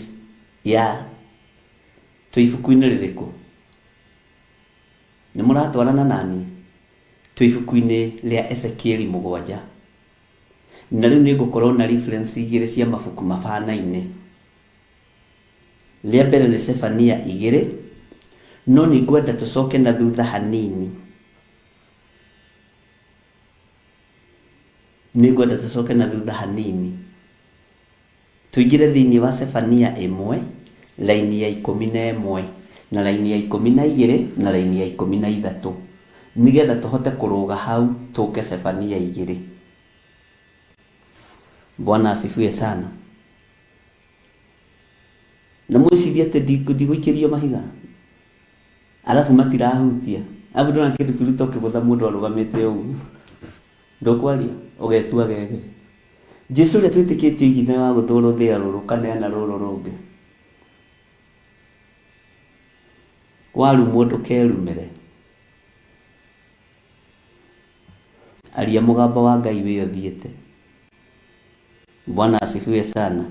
ya twĩ ibuku-inĩ rĩrĩkũ? Nĩ mũratwarana naniĩ? Twĩ ibuku-inĩ rĩa Ezekieli 7. Na rĩu nĩ ngũkorwo na reference igĩrĩ cia mabuku mabanaine. Rĩa mbere nĩ Sefania 2, no nĩ ngwenda tũcoke na thutha hanini. Nĩ ngwenda tũcoke na thutha hanini. Tũingĩre thĩinĩ wa Sefania 1, raini ya 11, na raini ya 12, na raini ya 13. Nĩgetha tũhote kũrũga hau tũke Sefania 2. Bwana asifiwe sana. Na mwĩcirie atĩ ndigũikĩrio mahiga. Alafu matirahutia. Alafu ndona kĩndũ kĩruta ũkĩgũtha mũndũ arũgamĩte ũguo. Ndũkwaria, ũgetua gege. Jesu ũrĩa twĩtĩkĩtie oigire wa gũthwo rũthĩa rũrũ ũkaneana rũrũ rũngĩ. Warumwo ndũkerumĩre. Aria mũgambo wa Ngai wĩ ũthiĩte. Bwana asifiwe sana.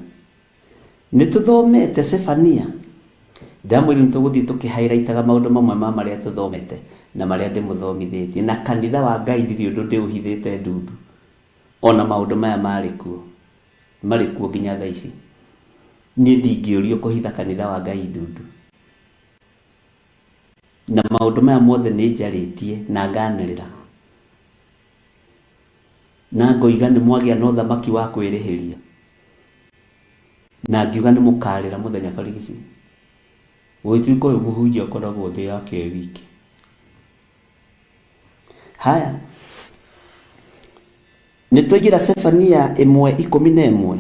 Nĩ tũthomete Sefania. Ndamwĩrire nĩ tũgũthiĩ tũkĩhairaitaga maũndũ mamwe ma marĩa tũthomete na marĩa ndĩmũthomithĩtie. Na kanitha wa Ngai ndirĩ ũndũ ndĩũhithĩte ndundu. Ona maũndũ maya marĩ kuo. Marĩ kuo nginya thaa ici. Niĩ ndingĩũrio kũhitha kanitha wa Ngai ndundu. Na maũndũ maya mothe nĩ njarĩtie na nganĩrĩra. Na ngoiga nĩ mwagĩa na ũthamaki wa kwĩrĩhĩria. Na ngiuga nĩ mũkarĩra mũthenya barigici. Gũgĩtuĩka ũyũ mũhunjia akoragwo thĩ yake e wiki. Haya. Nĩ twaingĩra Sefania 1:11.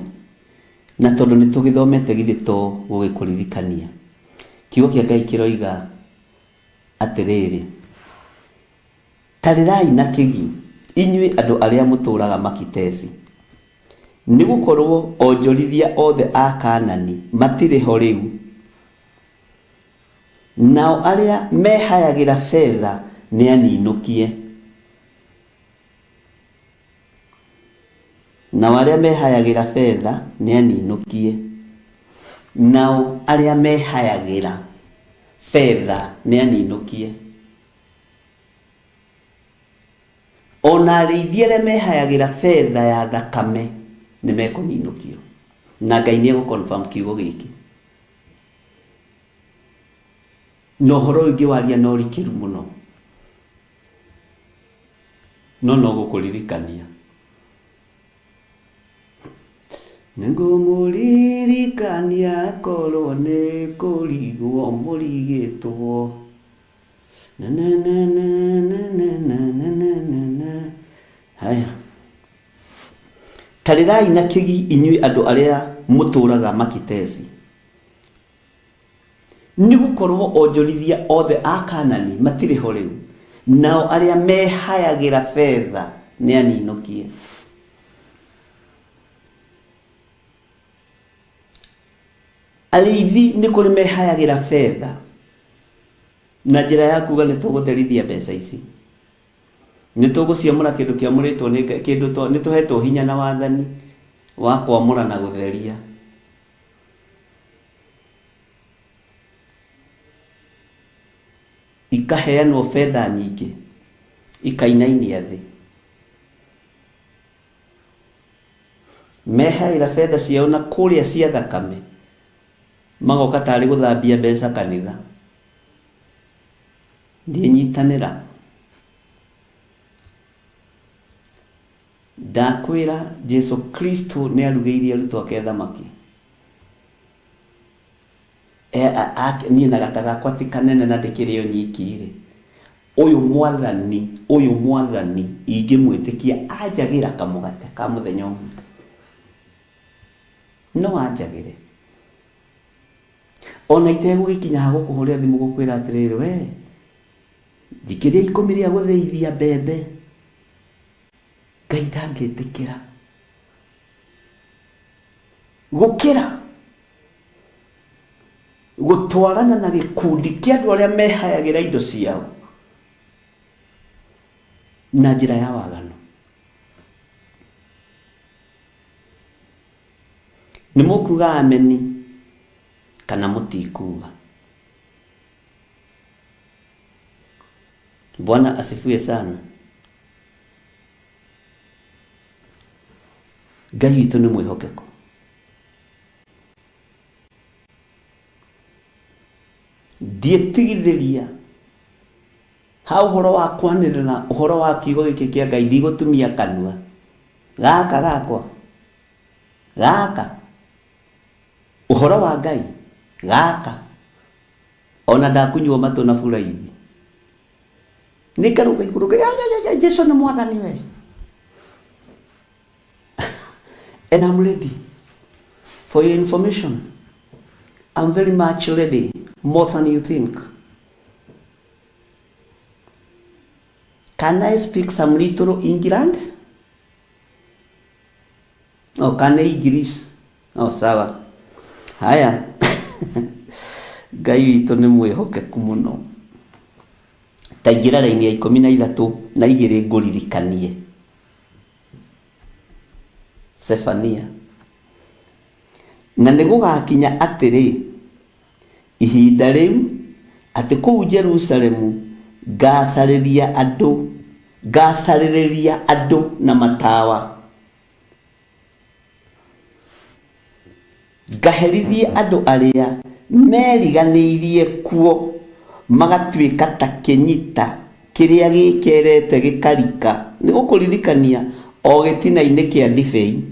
Na tondũ nĩ tũgĩthomete githĩ to gũgĩkũririkania. Kiugo kĩa Ngai kĩroiga atĩrĩrĩ, tarĩrai na kĩgi inyuĩ andũ arĩa mũtũũraga Makitesi, nĩ gũkorwo onjorithia othe a Kaanani matirĩ ho rĩu. Nao arĩa mehayagĩra betha nĩ aninũkie. Nao arĩa mehayagĩra betha nĩ aninũkie. Nao arĩa mehayagĩra betha nĩ aninũkie. Ona arĩithi arĩa mehayagĩra betha ya thakame nĩ mekũninũkio. Na Ngai nĩ egũ-confirm kiugo gĩkĩ. Na ũhoro ũyũ ngĩwaria na ũrikĩru mũno. No no gũkũririkania. Nĩngũmũririkania korwo nĩ kũrigwo mũrigĩtwo. Na na na na na na na na na na na. Haya. Tarĩrai na kĩgi inyuĩ andũ arĩa mũtũũraga Makitesi. Nĩ gũkorwo onjorithia othe a Kaanani matirĩ ho rĩu, nao arĩa mehayagĩra betha nĩ aninũkie. Arĩithi nĩ kũrĩ mehayagĩra betha na njĩra ya kuga nĩ tũgũtherithia mbeca ici. Nĩ tũgũciamũra kĩndũ kĩamũrĩtwo nĩ Ngai, kĩndũ nĩ tũhetwo hinya na wathani wa kwamũra na gũtheria. Ikaheanwo betha nyingĩ ikainainia thĩ. Mehaĩra betha ciao na kũrĩa cia thakame, magoka tarĩ gũthambia mbeca kanitha. Ndiĩnyitanĩra. Ndakwĩra Jesu Kristo nĩ arugĩirie arutwo ake thamaki. Niĩ na gata gakwa ti kanene na ndĩkĩrĩ o nyiki-rĩ, ũyũ mwathani, ũyũ mwathani ingĩmwĩtĩkia anjagĩra kamũgate ka mũthenya ũmwe. No anjagĩre. Ona itegũgĩkinya ha gũkũhũrĩra thimũ gũkwĩra atĩrĩrĩ, we njikĩria ikũmi rĩa gũthĩithia mbembe. Ngai ndangĩtĩkĩra. Gũkĩra gũtwarana na gĩkundi kĩa andũ arĩa mehayagĩra indo ciao na njĩra ya waganu. Nĩ mũkuga ameni kana mũtikuga? Bwana asifiwe sana. Ngai witũ nĩ mwĩhokeku. Ndiĩtigithĩria ha ũhoro wa kwanĩrĩra ũhoro wa kiugo gĩkĩ kĩa Ngai, ndigũtumia kanua gaka gakwa gaka ũhoro wa Ngai gaka, ona ndakunywo matũ na buraithi nĩ ngarũga igũrũ Ngai, ya, ya, ya, ya, Jesu nĩ mwathani we. And I'm ready. For your information, I'm very much ready, more than you think. Can I speak some little England? Oh, can I English? Oh, sawa. Haya. Ngai witũ nĩ mwĩhokeku mũno. Ta ingĩra raini ya 12 ngũririkanie. Sefania. Na nĩ gũgakinya atĩrĩ, ihinda rĩu, atĩ kũu Jerusalemu ngacarĩria andũ, ngacarĩrĩria andũ na matawa, ngaherithie andũ arĩa meriganĩirie kuo magatuĩka ta kĩnyita kĩrĩa gĩkerete gĩkarika, nĩ gũkũririkania o gĩtina-inĩ kĩa ndibei.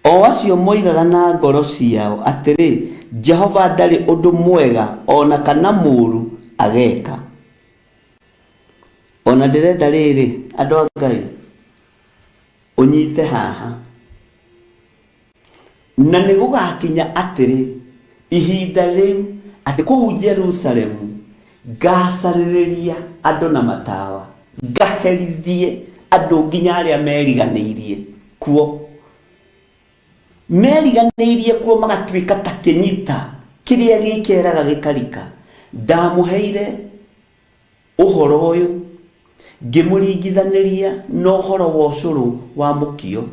O acio moigaga na ngoro ciao atĩrĩ, Jehova ndarĩ ũndũ mwega o na kana mũũru ageka. Ona ndĩrenda rĩrĩ, andũ a Ngai, ũnyite haha. Na nĩ gũgakinya atĩrĩ, ihinda rĩu, atĩ kũu Jerusalemu ngacarĩrĩria andũ na matawa, ngaherithie andũ nginya arĩa meriganĩirie kuo. Meriganĩirie kuo magatuĩka ta kĩnyita kĩrĩa gĩkeraga gĩkarika. Ndamũheire ũhoro ũyũ ngĩmũringithanĩria na ũhoro wa ũcũrũ wa mũkio,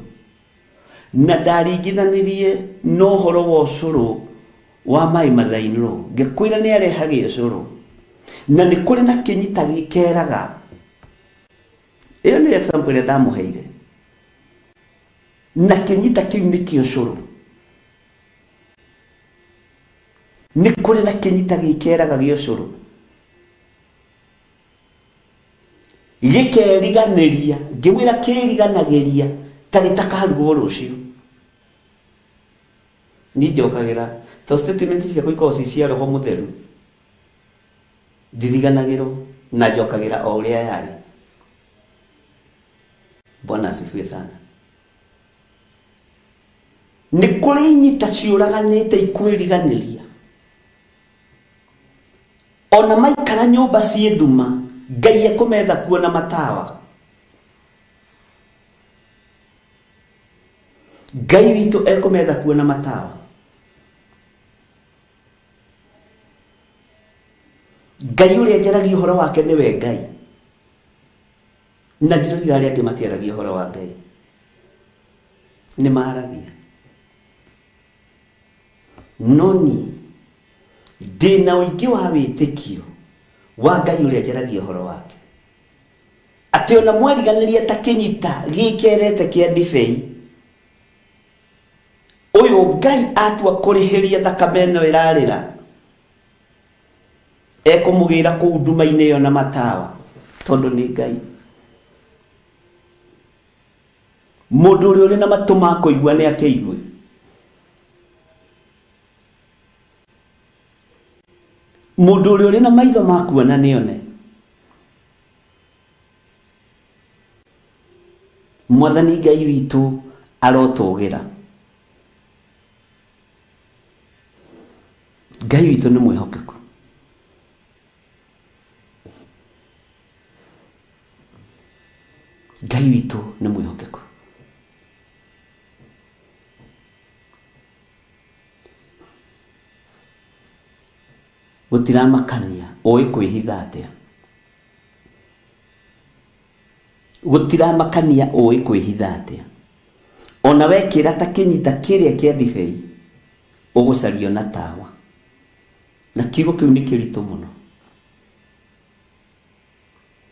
na ndaringithanirie na ũhoro wa ũcũrũ wa maĩ mathainũrũ, ngĩkwĩra nĩ arehage ũcũrũ, na nĩ kũrĩ na kĩnyita gĩkeraga. Ĩyo nĩyo example ĩrĩa ndamũheire. Na kĩnyita kĩu nĩkĩo ũcũrũ. Nĩ kũrĩ na kĩnyita gĩkeraga gĩa ũcũrũ, gĩkeriganĩria, ngĩmwĩra kĩriganagĩria ta gĩtakarugwo rũciũ. Niĩ njokagĩra to statement ciakwa ikoragwo ci cia roho mũtheru, ndiriganagĩrwo na njokagĩra o ũrĩa yarĩ. Bwana asifiwe sana. Nĩ kũrĩ inyita ciũraganĩte ikwĩriganĩria, ona maikara nyũmba ciĩ nduma, Ngai ekũmetha kuo na matawa. Ngai witũ ekũmetha kuo na matawa. Ngai ũrĩa njaragia ũhoro wake nĩwe Ngai, na ndiroiga arĩa angĩ matiaragia ũhoro wa Ngai, nĩ maragia. No niĩ ndĩna ũingĩ wa wĩtĩkio Wa Ngai ũrĩa njaragia ũhoro wake. Atĩ ona mwariganĩria ta kĩnyita gĩkerete kĩa ndibei, ũyũ Ngai atua kũrĩhĩria thakame ĩno ĩrarĩra, ekũmũgĩra kũu nduma-inĩ ĩyo na matawa, tondũ nĩ Ngai. Mũndũ ũrĩa ũrĩ na matũ ma kũigua nĩ akĩigue. Mũndũ ũrĩa ũrĩ na maitho ma kuona nĩ one. Mwathani Ngai witũ arotũgĩra. Ngai witũ nĩ mwĩhokeku. Ngai witũ nĩ mwĩhokeku. Gũtiramakania ũĩ kwĩhitha atĩa. Gũtiramakania ũĩ kwĩhitha atĩa. Ona wekĩra ta kĩnyita kĩrĩa kĩa ndibei, ũgũcario na tawa. Na kiugo kĩu nĩ kĩritũ mũno.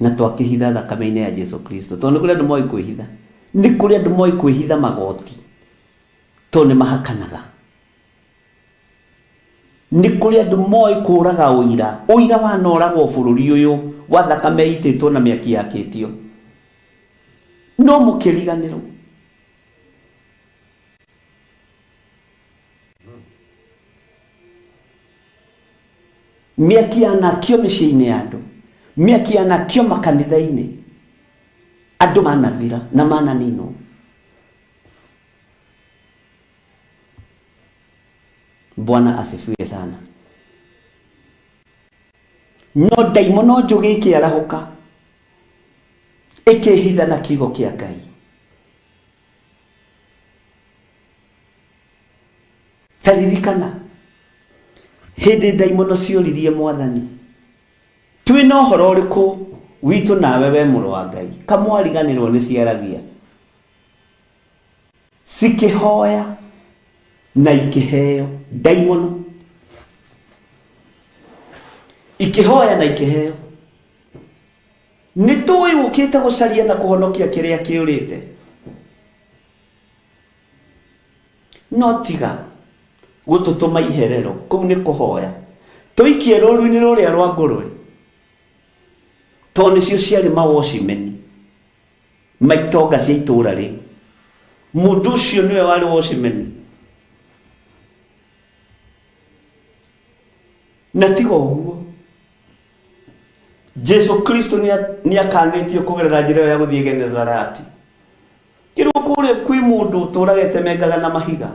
Na twakĩhitha thakame-inĩ ya Jesu Kristo. Tondũ nĩ kũrĩ andũ moĩ kwĩhitha. Nĩ kũrĩ andũ moĩ kwĩhitha magoti. Tondũ nĩ mahakanaga. Nĩ kũrĩ andũ moĩ kũraga ũira. Ũira wanoragwo bũrũri ũyũ wa thakame ĩitĩtwo na mĩaki yakĩtio. No mũkĩriganĩrwo. Mĩaki yanakio mĩciĩ-inĩ ya andũ. Mĩaki yanakio makanitha-inĩ. Andũ manathira na mananinwo. Bwana asifiwe sana. No ndaimono njũgĩ ĩkĩarahũka ĩkĩhitha na kiugo kĩa Ngai. Ta ririkana hĩndĩ ndaimono cioririe Mwathani, twĩ na ũhoro ũrĩkũ witũ nawe we mũrũ wa Ngai? Kamwariganĩrwo nĩ ciaragia. Cikĩhoya na ikĩheo ndaimono, ikĩhoya na ikĩheo. Nĩ tũĩ ũkĩte gũcaria na kũhonokia kĩrĩa kĩũrĩte, no tiga gũtũtũma iherero kũu nĩ kũhoya tũikie rũru-inĩ rũrĩa rwa ngũrwe, tondũ nĩcio ciarĩ mawocimeni ma itonga cia itũũra rĩu. Mũndũ ũcio nĩwe warĩ wocimeni. Na tiga ũguo, Jesu Kristo nĩ akanĩtio kũgerera njĩra ĩyo ya gũthiĩ Genesarati. Kĩrwo kũrĩa kwĩ mũndũ ũtũũraga etemengaga na mahiga,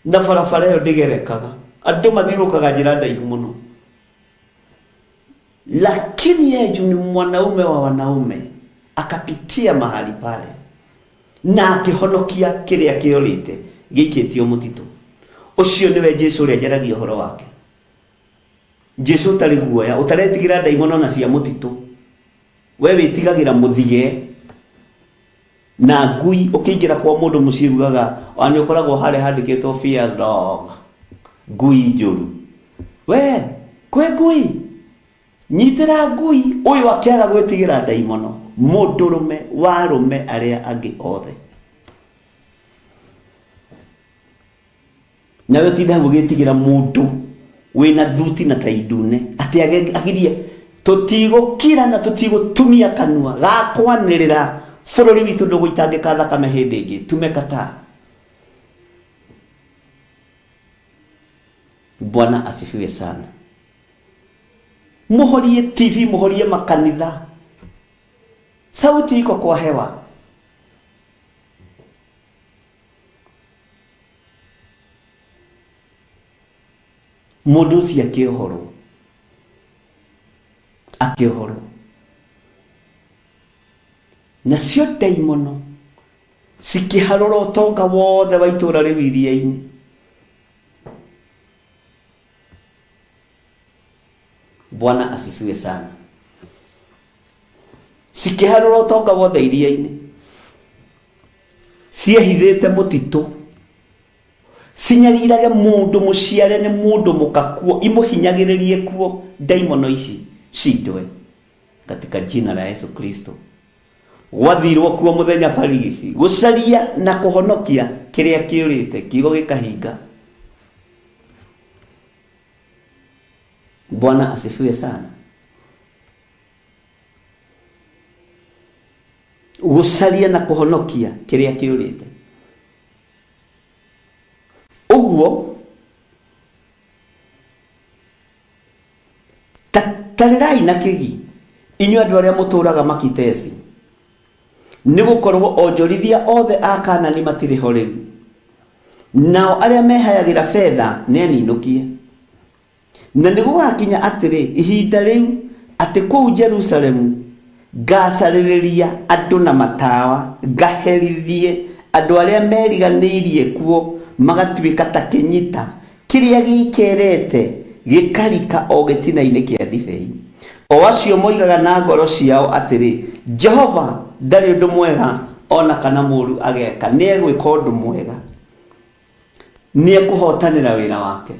na barabara ĩyo ndĩgerekaga. Andũ mathiũrũrũkaga njĩra ndaihu mũno. Lakini yeye juu ni mwanaume wa wanaume akapitia mahali pale na akĩhonokia kĩrĩa kĩorĩte gĩikĩtio mũtitũ. Ũcio nĩwe Jesu ũrĩa njaragia ũhoro wake. Jesu ũtarĩ guoya, ũtaretigĩra ndaimono na cia mũtitũ. We wĩtigagĩra mũthige na ngui. Ũkĩingĩra kwa mũndũ mũciĩ ugaga ona nĩ ũkoragwo harĩa handĩkĩtwo fierce dog, ngui njũru. We kwĩ ngui, nyitĩra ngui. Ũyũ akĩaga gwĩtigĩra ndaimono, mũndũrũme wa arũme arĩa angĩ othe. Nawe ũtinda hau ũgĩtigĩra mũndũ wĩna thuti na tai ndune atĩ agirie. Tũtigũkira na tũtigũtumia kanua ga kwanĩrĩra bũrũri witũ ndũgũitangĩka thakame hĩndĩ ĩngĩ. Tumekataa. Bwana asifiwe sana. Mũhorie TV, mũhorie makanitha, sauti iko kwa hewa. Mũndũ ũcio akĩohorwo, akĩohorwo. Nacio ndaimono cikĩharũra ũtonga wothe wa itũũra rĩu iria-inĩ. Bwana asifiwe sana. Cikĩharũra ũtonga wothe iria-inĩ, ciehithĩte mũtitũ cinyarirage mũndũ mũciare nĩ mũndũ mũka kuo, imũhinyagĩrĩrie kuo. Ndaimono ici. Shindwe katika jina la Yesu Kristo. Gwathirwo kuo muthenya barigici gucaria na kuhonokia kiria kiurite, kiugo gikahinga. Bwana asifiwe sana. Gucaria na kuhonokia kiria kiurite. Uguo tarĩrai na kĩgi inyuĩ andũ arĩa mũtũũraga Makitesi, nĩ gũkorwo onjorithia othe a Kaanani matirĩ ho rĩu, nao arĩa mehayagĩra betha nĩ aninũkie. Na nĩ gũgakinya atĩrĩ, ihinda rĩu atĩ kũu Jerusalemu ngacarĩrĩria andũ na matawa, ngaherithie andũ arĩa meriganĩirie kuo magatuĩka ta kĩnyita kĩrĩa gĩkerete gĩkarika o gĩtina-inĩ kĩa ndibei. O acio moigaga na ngoro ciao atĩrĩ, Jehova ndarĩ ũndũ mwega ona kana mũũru ageka, nĩ egwĩka ũndũ mwega, nĩ ekũhotanĩra wĩra wake.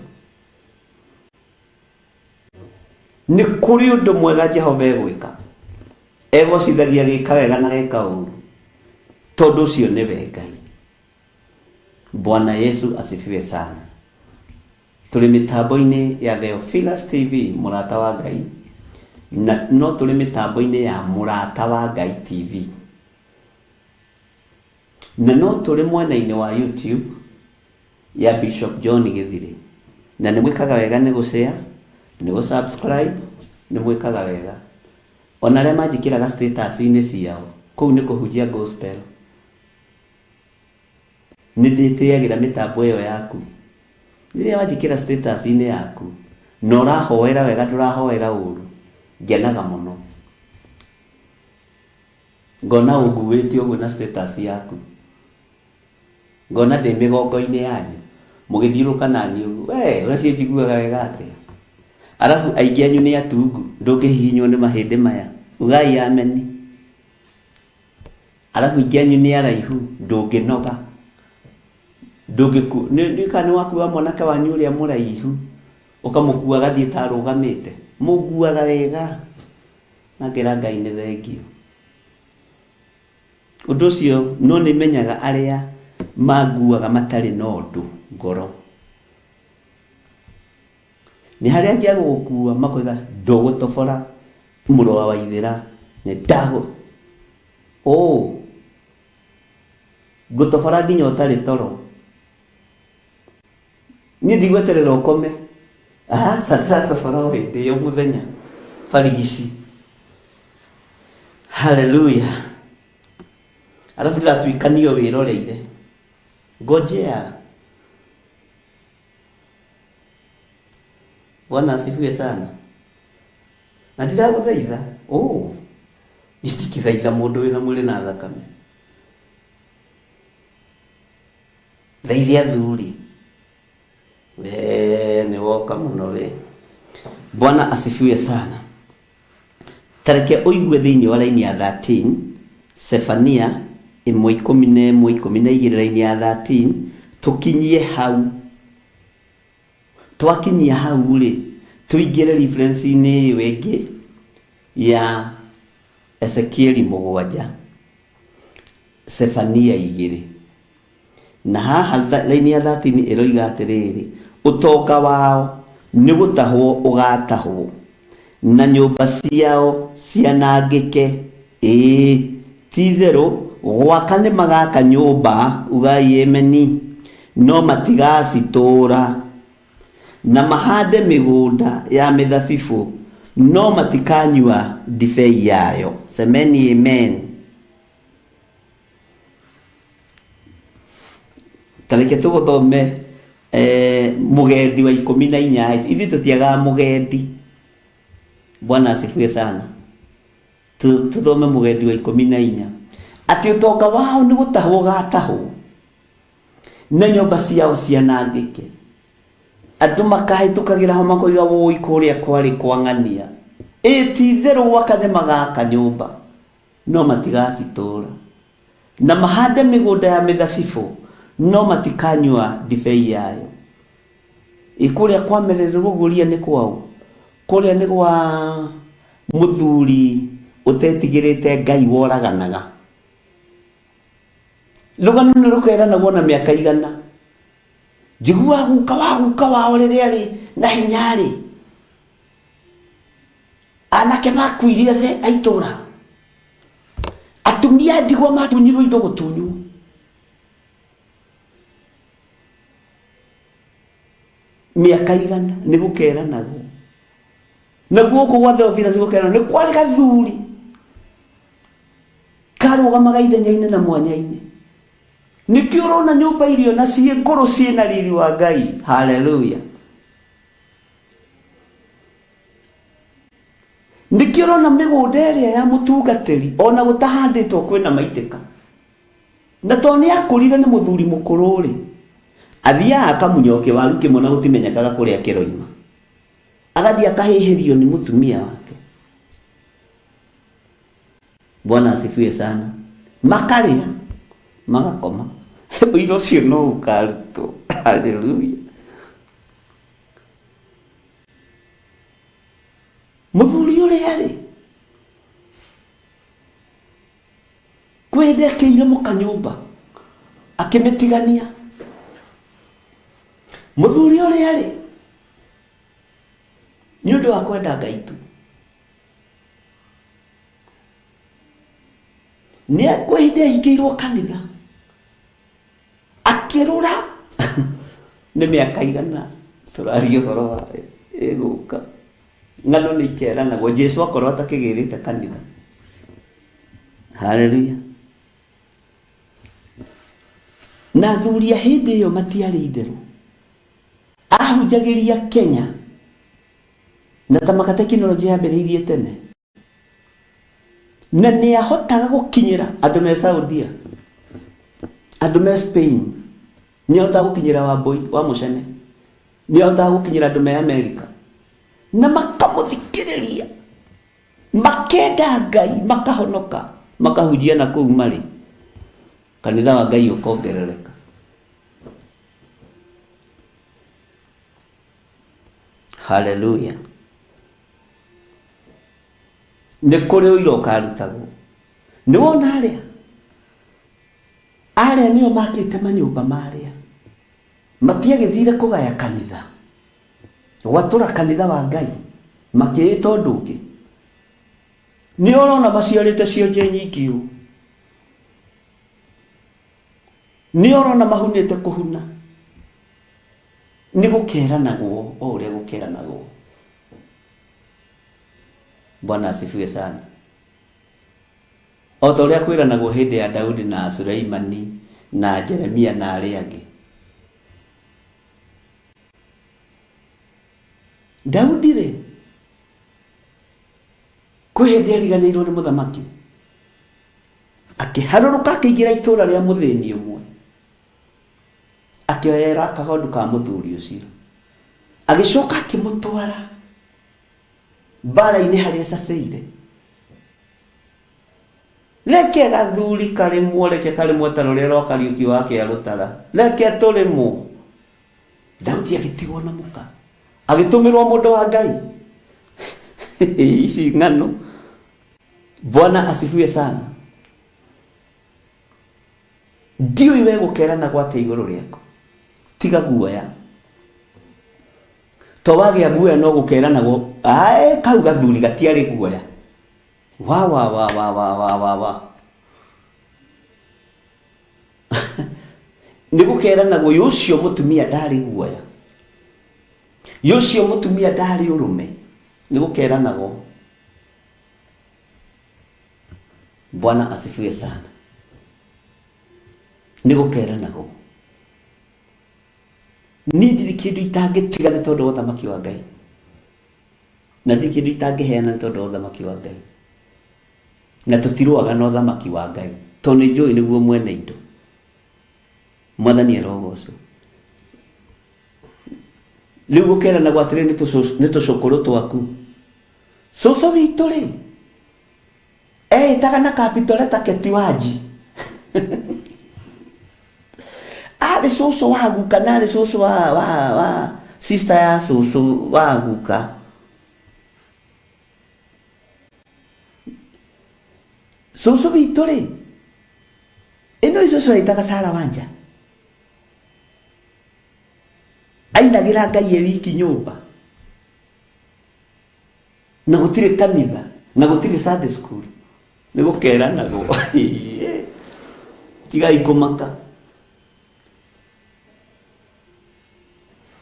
Nĩ kũrĩ ũndũ mwega Jehova egwĩka, egocithagia gĩka wega na geka ũru, tondũ ũcio nĩwe Ngai. Bwana Yesu asifiwe sana. Tũrĩ mĩtambo-inĩ ya Theophilus TV, mũrata wa Ngai, na no tũrĩ mĩtambo-inĩ ya mũrata wa Ngai TV, na no tũrĩ mwena-inĩ wa YouTube ya Bishop John Githire. Na nĩ mwĩkaga wega nĩ gũshare, nĩ gũ-subscribe, nĩ mwĩkaga wega. Ona arĩa manjĩkĩraga status-inĩ ciao, kũu nĩ kũhunjia gospel. Nĩ ndĩtĩagĩra mĩtambo ĩyo yaku. Rĩrĩa wanjĩkĩra status-inĩ yaku na ũrahoera wega, ndũrahoera ũru, ngenaga mũno. Ngona ũnguĩte ũguo na status yaku, ngona ndĩ mĩgongo-inĩ yanyu mũgĩthiũrũrũka naniĩ ũguo, we ũracio njiguaga wega atĩa. Arabu aingĩ anyu nĩ atungu, ndũngĩhihinywo nĩ mahĩndĩ maya, ugai ameni. Arabu aingĩ anyu nĩ araihu, ndũngĩnoga, ndũngĩku nĩ kana nĩ wakua mwanake wanyu ũrĩa mũraihu ũkamũkua agathiĩ ta arũgamĩte, mũnguaga wega na ngera Ngai nĩ thengio. Ũndũ ũcio no nĩ menyaga arĩa manguaga matarĩ na ũndũ ngoro. Nĩ harĩa angĩ agũgũkua makoiga ndũgũtobora mũrũ wa Waithĩra, nĩ ndagũ ũ ngũtobora nginya ũtarĩ toro. Niĩ ndigweterera ũkome, aca ndĩratobora o hĩndĩ ĩyo mũthenya barigici. Haleluya. Arabu ndĩratuĩkanio wĩroreire, ngojea. Bwana asifiwe sana. Na ndiragũthaitha, ũ nitikithaitha mũndũ wĩna mwĩrĩ na thakame. Thaithia athuri, we nĩ woka mũno we. Bwana asifiwe sana. Tareke ũigue thĩinĩ wa raini ya 13, Sefania 1:11 12 raini ya 13, tũkinyie hau. Twakinyia hau rĩ, tũingĩre reference-inĩ ĩyo ĩngĩ ya Ezekieli 7, Sefania 2. Na haha raini ya 13 ĩroiga atĩrĩrĩ, ũtonga wao nĩ gũtahwo ũgatahwo, na nyũmba ciao cianangĩke. Ĩĩ, ti-itherũ gwaka nĩ magaka nyũmba, ugai ameni, no matigacitũũra, na mahande mĩgũnda ya mĩthabibũ, no matikanyua ndibei yayo. Semeni amen. Tareke tũgũthome mũgendi wa 14. Ithuĩ tũtiagaga mũgendi. Bwana asifiwe sana. Tũthome mũgendi wa 14. Atĩ ũtonga wao nĩ gũtahwo ũgatahwo, na nyũmba ciao cianangĩke. Andũ makahĩtũkagĩra ho makoiga wũi kũrĩa kwarĩ kwa ng'ania. Ĩ ti-itherũ gwaka nĩ magaka nyũmba, no matigacitũũra. Na mahande mĩgũnda ya mĩthabibũ, no matikanyua ndibei yayo. Ĩ kũrĩa kwamerererwo ũguo ria nĩ kwaũ? Kũrĩa nĩ gwa Mũthuri ũtetigĩrĩte Ngai woraganaga. Rũgano nĩ rũkeranagwo na mĩaka 100. Njiguaga guka wa guka wao rĩrĩa arĩ na hinya-rĩ, anake makuire othe a itũra. Atumia a ndigwa matunyirwo indo gũtunywo. Mĩaka 100 nĩ gũkeranagwo. Na gũkũ gwa Theophilus gũkeranagwo nĩ kwarĩ gathuri karũgamaga ithenya-inĩ na mwanya-inĩ. Nĩkĩo ũrona nyũmba irio na ciĩ ngũrũ ciĩna riri wa Ngai. Haleluya. Nĩkĩo ũrona mĩgũnda ĩrĩa ya mũtungatĩri ona gũtahandĩtwo kwĩna maitĩka. Na tondũ nĩ akũrire nĩ mũthuri mũkũrũ rĩ, athiaga akamunya o kĩwaru kĩmwe na gũtimenyekaga kũrĩa kĩroima. Agathiĩ akahĩhĩrio nĩ mũtumia wake. Bwana asifiwe sana. Makarĩa, magakoma. Ũira ũcio no ũkarutwo. Haleluya. Mũthuri ũrĩa rĩ, kwĩ hĩndĩ akĩire mũka nyũmba, akĩmĩtigania. Mũthuri ũrĩa rĩ, nĩ ũndũ wa kwenda Ngai tu. Nĩ kwĩ hĩndĩ ahingĩirwo kanitha, akĩrũra nĩ mĩaka 100 tũraria ũhoro wa ĩgũka. Ng'ano nĩ ikeranagwo Jesu akorwo atakĩgĩrĩte kanitha. Haleluya. Na athuri a hĩndĩ ĩyo matiarĩ itherũ. Ahunjagĩria Kenya na tamaka tekinoronjĩ yambĩrĩirie tene. Na nĩ ahotaga gũkinyĩra andũ me Saudia, andũ me Spain, nĩ ahotaga gũkinyĩra Wambui wa Mũcene, nĩ ahotaga gũkinyĩra andũ me Amerika, na makamũthikĩrĩria, makenda Ngai, makahonoka, makahunjia na kũu marĩ, kanitha wa Ngai ũkongerereka. Haleluya. Nĩ kũrĩ ũira ũkarutagwo. Nĩ wona arĩa? Arĩa nĩo makĩte manyũmba marĩa. Matiagĩthire kũgaya kanitha. Gwatũra kanitha wa Ngai. Makĩĩta ũndũ ũngĩ. Nĩ ũrona maciarĩte cionje nyingĩ ũũ. Nĩ ũrona mahunĩte kũhuna. Nĩ gũkeranagwo o ũrĩa gũkeranagwo. Bwana asifiwe sana. O ta ũrĩa kwĩranagwo hĩndĩ ya Daudi na Suleimani na Jeremia na arĩa angĩ. Daudi rĩ, kwĩ hĩndĩ ariganĩirwo nĩ mũthamaki, akĩharũrũka akĩingĩra itũũra rĩa mũthĩni ũmwe, akĩoera kagondu ka mũthuri ũcio, agĩcoka akĩmũtwara mbara-inĩ harĩa acacĩire. Reke gathuri karĩmwo, reke karĩmwo ta rũrĩa rwa Kariũki wa Kĩarũtara, reke tũrĩmwo. Daudi agĩtigwo na mũka, agĩtũmĩrwo mũndũ wa Ngai. Ici ng'ano. Bwana asifiwe sana. Ndiũĩ we gũkerana gwate igũrũ rĩaku. Tiga guoya. To wagĩa guoya no gũkeranagwo, ae kau gathuri gatiarĩ guoya. Wa wa wa wa wa wa wa wa. Nĩ gũkeranagwo ũyũ ũcio mũtumia ndarĩ guoya. Ũyũ ũcio mũtumia ndarĩ ũrũme. Nĩ gũkeranagwo. Bwana asifiwe sana. Nĩ gũkeranagwo. Niĩ ndirĩ kĩndũ itangĩtiga nĩ tondũ wa ũthamaki wa Ngai. Na ndirĩ kĩndũ itangĩheana nĩ tondũ wa ũthamaki wa Ngai. Na tũtirũaga na ũthamaki wa Ngai. Tondũ nĩ njũĩ nĩguo mwene indo. Mwathani arogocwo. Rĩu gũkeranagwo atĩrĩ nĩ tũcũkũrũ twaku. Cũcũ witũ rĩ, eĩtaga na capital letter Keti Wanji. Arĩ cũcũ wa guka na arĩ cũcũ wa sister ya cũcũ wa guka. Cũcũ witũ rĩ, ĩno ĩ cũcũ etaga Sara Wanja ainagĩra Ngai e wiki nyũmba na gũtirĩ kanitha na gũtirĩ Sunday school nĩ gũkeranagwo. Tigai kũmaka,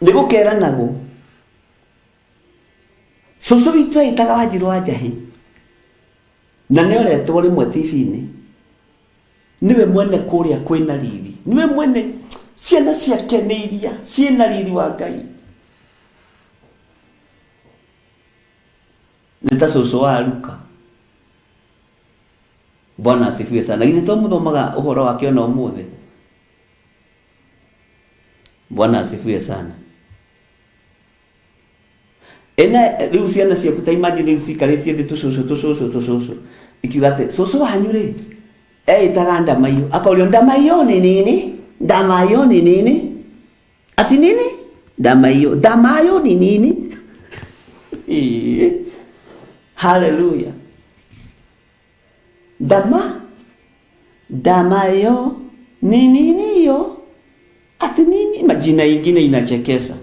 nĩ gũkeranagwo. Cũcũ witũ eĩtaga Wanjirũ wa Njahĩ na nĩ oretwo rĩmwe TV-inĩ, nĩwe mwene kũrĩa kwĩna riri, nĩwe mwene ciana ciake nĩ iria ciĩna riri wa Ngai. Nĩ ta cũcũ wa Luka. Bwana asifiwe sana. Githĩ to mũthomaga ũhoro wake ona ũmũthĩ? Bwana asifiwe sana. Ena rĩu ciana ciaku ta imagine rĩu cikarĩtie thĩ tũcũcũ tũcũcũ tũcũcũ ikiuga atĩ cũcũ wanyu rĩ eĩtaga ndamaiyũ, akorio ndamaiyũ nĩ nini, ndamaiyũ nĩ nini, ati nini, ndamaiyũ, ndamaiyũ nĩ nini. Ĩĩ. Haleluya. Ndama ndamayo ni nini yo ati nini, majina ingine inachekesha,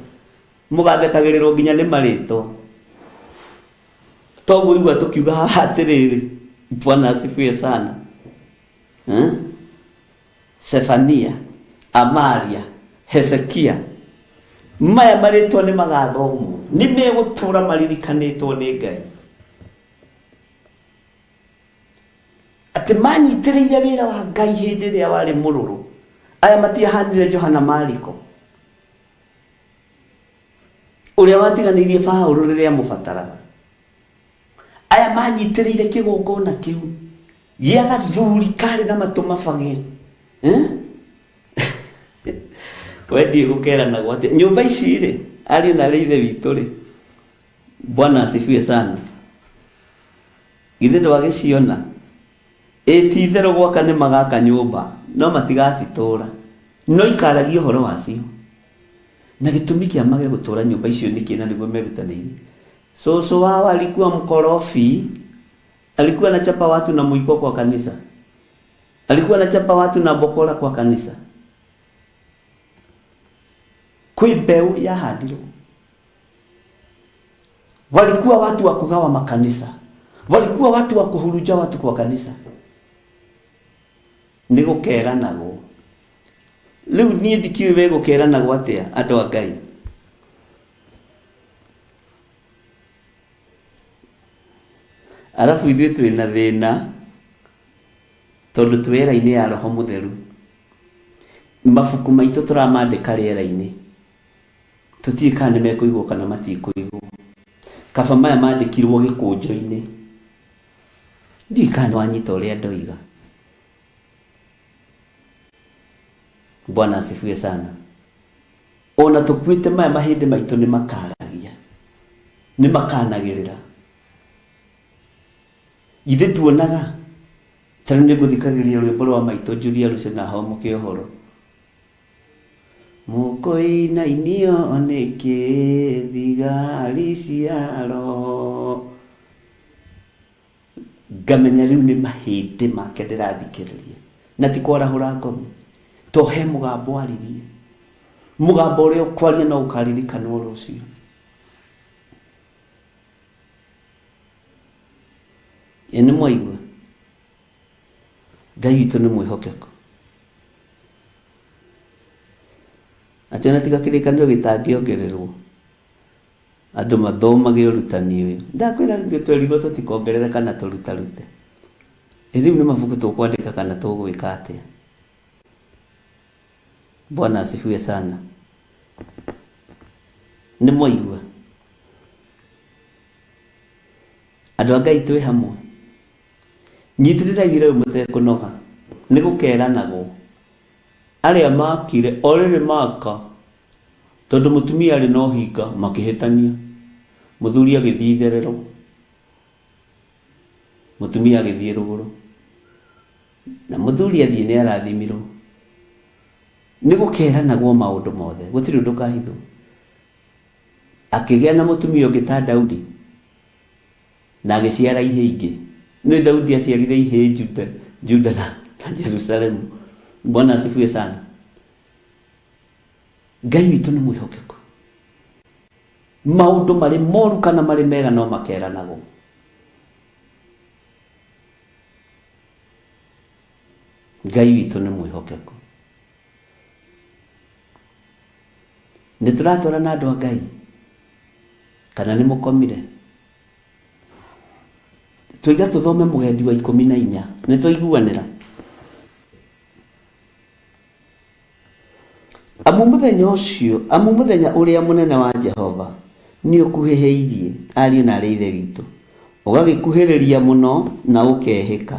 mugathekagĩrĩrwo nginya nĩ marĩtwa. Toguo igua tũkiuga haha atĩrĩrĩ, Bwana asifiwe sana, eh? Sefania, Amaria, Hezekia, maya marĩtwa nĩ magathomwo, nĩ megũtũra maririkanĩtwo nĩ Ngai atĩ manyitĩrĩire wĩra wa Ngai hĩndĩ ĩrĩa warĩ mũrũrũ. Aya matiahanire Johana Mariko ũrĩa watiganĩirie Paũlũ rĩrĩa amũbataraga. Aya manyitĩrĩire kĩgongona kĩu gĩa gathuri karĩ na matũ mabage, eh? We ndiũĩ gũkeranagwo atĩa nyũmba ici rĩ, ariũ na arĩ ithe witũ rĩ, Bwana asifiwe sana. Githĩ ndwagĩciona? Ĩ ti itherũ gwaka nĩ magaka nyũmba no matigacitũra, no ikaragia ũhoro wacio. Na gĩtũmi kĩa mage gũtũra nyũmba icio nĩkĩ na nĩguo merutanĩirie? Cũcũ wao alikuwa mkorofi, alikuwa anachapa watu na mwiko kwa kanisa, alikuwa anachapa watu na bokora kwa kanisa. Kwĩ mbeũ yahandirwo. Walikuwa watu wa kugawa makanisa, walikuwa watu wa kuhuruja watu kwa kanisa. Nĩ gũkeranagwo. Rĩu niĩ ndikĩũĩ we gũkeranagwo atĩa andũ a Ngai. Arabu ithuĩ twĩ na thĩna tondũ twĩ era-inĩ ya Roho Mũtheru. Mabuku maitũ tũramandĩka rĩera-inĩ. Tũtiũĩ kana nĩ mekũigwo kana matikũigwo. Kaba maya mandĩkirwo gĩkũnjo-inĩ. Ndiũĩ kana nĩ wanyita ũrĩa ndoiga. Bwana asifiwe sana. Ona tũkuĩte maya mahĩndĩ maitũ nĩ makaragia, nĩ makanagĩrĩra. Githĩ tuonaga ta rĩu nĩ ngũthikagĩrĩria rwĩmbo rwa maitũ Julia Lucy na homoke ũhoro. Mũkũinainio nĩkĩ thigari cia roho? Ngamenya rĩu nĩ mahĩndĩ make ndĩrathikĩrĩria na ti kwarahũra ngomi, to he mũgambo aririe, mũgambo ũrĩa ũkwaria no ũkaririkanwo rũciũ. Ĩ nĩ mwaigua? Ngai witũ nĩ mwĩhokeku. Atĩ ona tiga kĩrĩkanĩro gĩtangĩongererwo, andũ mathomage ũrutani ũyũ. Ndakwĩra ithuĩ twerirwo tũtikongerere kana tũrutarute. Ĩ rĩu nĩ mabuku tũkwandĩka kana tũgwĩka atĩa? Bwana asifiwe sana. Nĩ mwaigua? Andũ a Ngai twĩ hamwe. Nyitĩrĩrai wĩra ũyũ mũtekũnoga, nĩ gũkeranagwo. Arĩa makire, o rĩrĩ maka, tondũ mũtumia arĩ na ũhinga, makĩhĩtania. Mũthuri agĩthiĩ itherero, mũtumia agĩthiĩ rũgũrũ. Na mũthuri athiĩ nĩ arathimirwo. Nĩ gũkeranagwo maũndũ mothe, gũtirĩ ũndũ ũkahithwo. Akĩgĩa na mũtumia ũngĩ ta Daudi. Na agĩciara ihĩĩ ingĩ. Nĩ Daudi aciarire ihĩĩ Juda, Juda na Jerusalemu. Bwana asifiwe sana. Ngai witũ nĩ mwĩhokeku. Maũndũ marĩ moru kana marĩ mega no makeranagwo. Ngai witũ nĩ mwĩhokeku. Nĩ tũratwarana andũ a Ngai kana nĩ mũkomire? Tũiga tũthome mũgendi wa 14. Nĩ twaiguanĩra? Amu mũthenya ũcio, amu mũthenya ũrĩa mũnene wa Jehova nĩ ũkuhĩhĩirie, ariũ na arĩ ithe witũ, ũgagĩkuhĩrĩria mũno na ũkehĩka,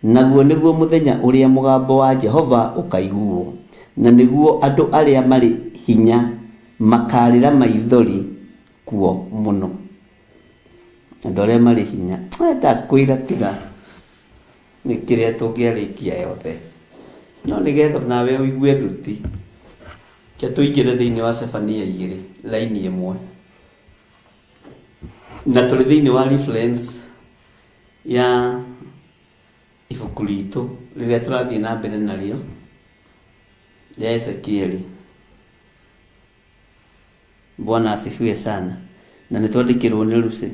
naguo nĩguo mũthenya ũrĩa mũgambo wa Jehova ũkaiguo, na nĩguo andũ arĩa marĩ hinya makarĩra maithori kuo mũno. Andũ arĩa marĩ hinya, ndakwĩra tiga nĩ kĩrĩa tũngĩarĩkia yothe, no nĩgetha nawe ũigue thuti, ke tũingĩre thĩinĩ wa Sefania 2 raini 1, na tũrĩ thĩinĩ wa reference ya ibuku ritũ rĩrĩa tũrathiĩ na mbere narĩo rĩa Ezekieli. Bwana asifiwe sana. Na nĩ twandĩkĩrwo nĩ Lucy.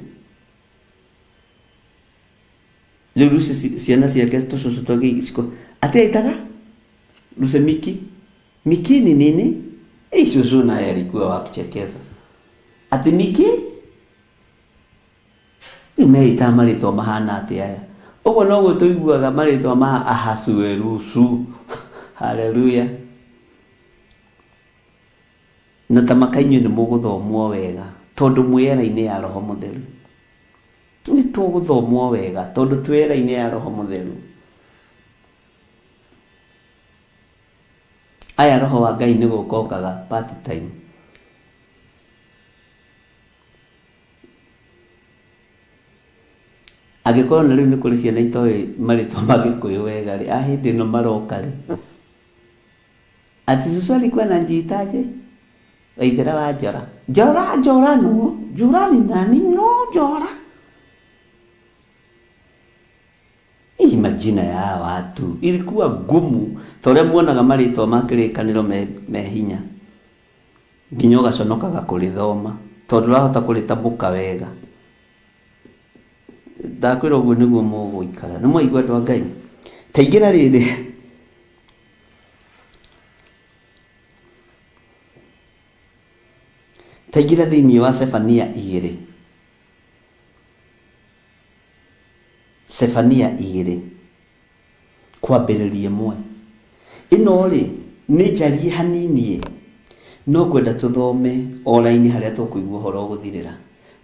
Rĩu Lucy ciana ciake tũcũcũ twake iciko atĩ aitaga Lucy Miki Miki ni nini? Hii shushu naye alikuwa wa kuchekeza. Ati Miki rĩu meĩtaga marĩtwa mahana atĩa aya? Ũguo noguo tũiguaga marĩtwa ma Ahasuerusu. Haleluya. Na ta maka inyuĩ nĩ mũgũthomwo wega tondũ mwĩ era-inĩ ya Roho Mũtheru. Nĩ tũgũthomwo wega tondũ twĩ era-inĩ ya Roho Mũtheru. Aya Roho wa Ngai nĩ gũka okaga part time. Angĩkorwo na rĩu nĩ kũrĩ ciana itoĩ marĩtwa ma Gĩkũyũ wega rĩ, a hĩndĩ ĩno maroka rĩ, ati cucu alikuwa anajiitaje? Waithera wa Njora. Njora, Njora no, Njora ni nani? No, Njora. Hii majina ya watu ilikuwa ngumu ta ũrĩa muonaga marĩtwa ma kĩrĩkanĩro me hinya nginya ũgaconokaga kũrĩthoma tondũ ndũrahota kũrĩtamũka wega. Ndakwĩra ũguo nĩguo mũgũikara. Nĩ mwaigua andũ a Ngai? Ta ingĩra rĩrĩ. Ta ingĩra thĩinĩ wa Sefania 2. Sefania 2 kwambĩrĩria 1. Ĩno rĩ nĩ njarie hanini no ngwenda tũthome o raini harĩa tũkũigua ũhoro ũgũthirĩra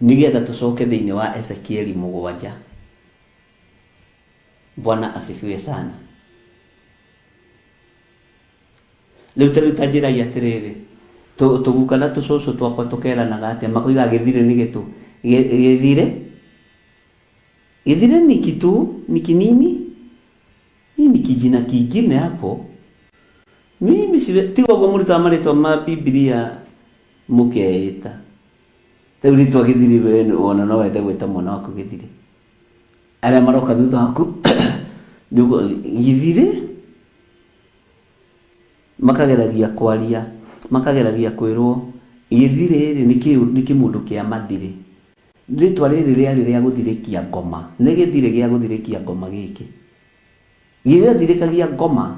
nĩgetha tũcoke thĩinĩ wa Ezekieli 7. Bwana asifiwe sana. Rĩu ta rĩu ta njĩrai atĩrĩrĩ, tũguka na tũcũcũ twakwa tũkeranaga atĩa? Makoiga gĩthirĩ nĩ gĩtũ. Gĩthirĩ? Gĩthirĩ ni kitu, ni kinini? Hii ni kijina kingine hapo. Mimi siwe, tiga ũguo mũrutaga marĩtwa ma Bibilia mũkeĩta. Rĩu rĩtwa gĩthirĩ we wona no wende gwĩta mwana waku gĩthirĩ. Arĩa maroka thutha waku gĩthirĩ makageragia kwaria, makageragia kwĩrwo gĩthirĩ rĩ nĩ kĩmũndũ kĩa mathirĩ. Rĩtwa rĩrĩ rĩarĩ rĩa gũthirĩkia ngoma. Nĩ gĩthirĩ gĩa gũthirĩkia ngoma gĩkĩ. Gĩgathirĩkagia ngoma.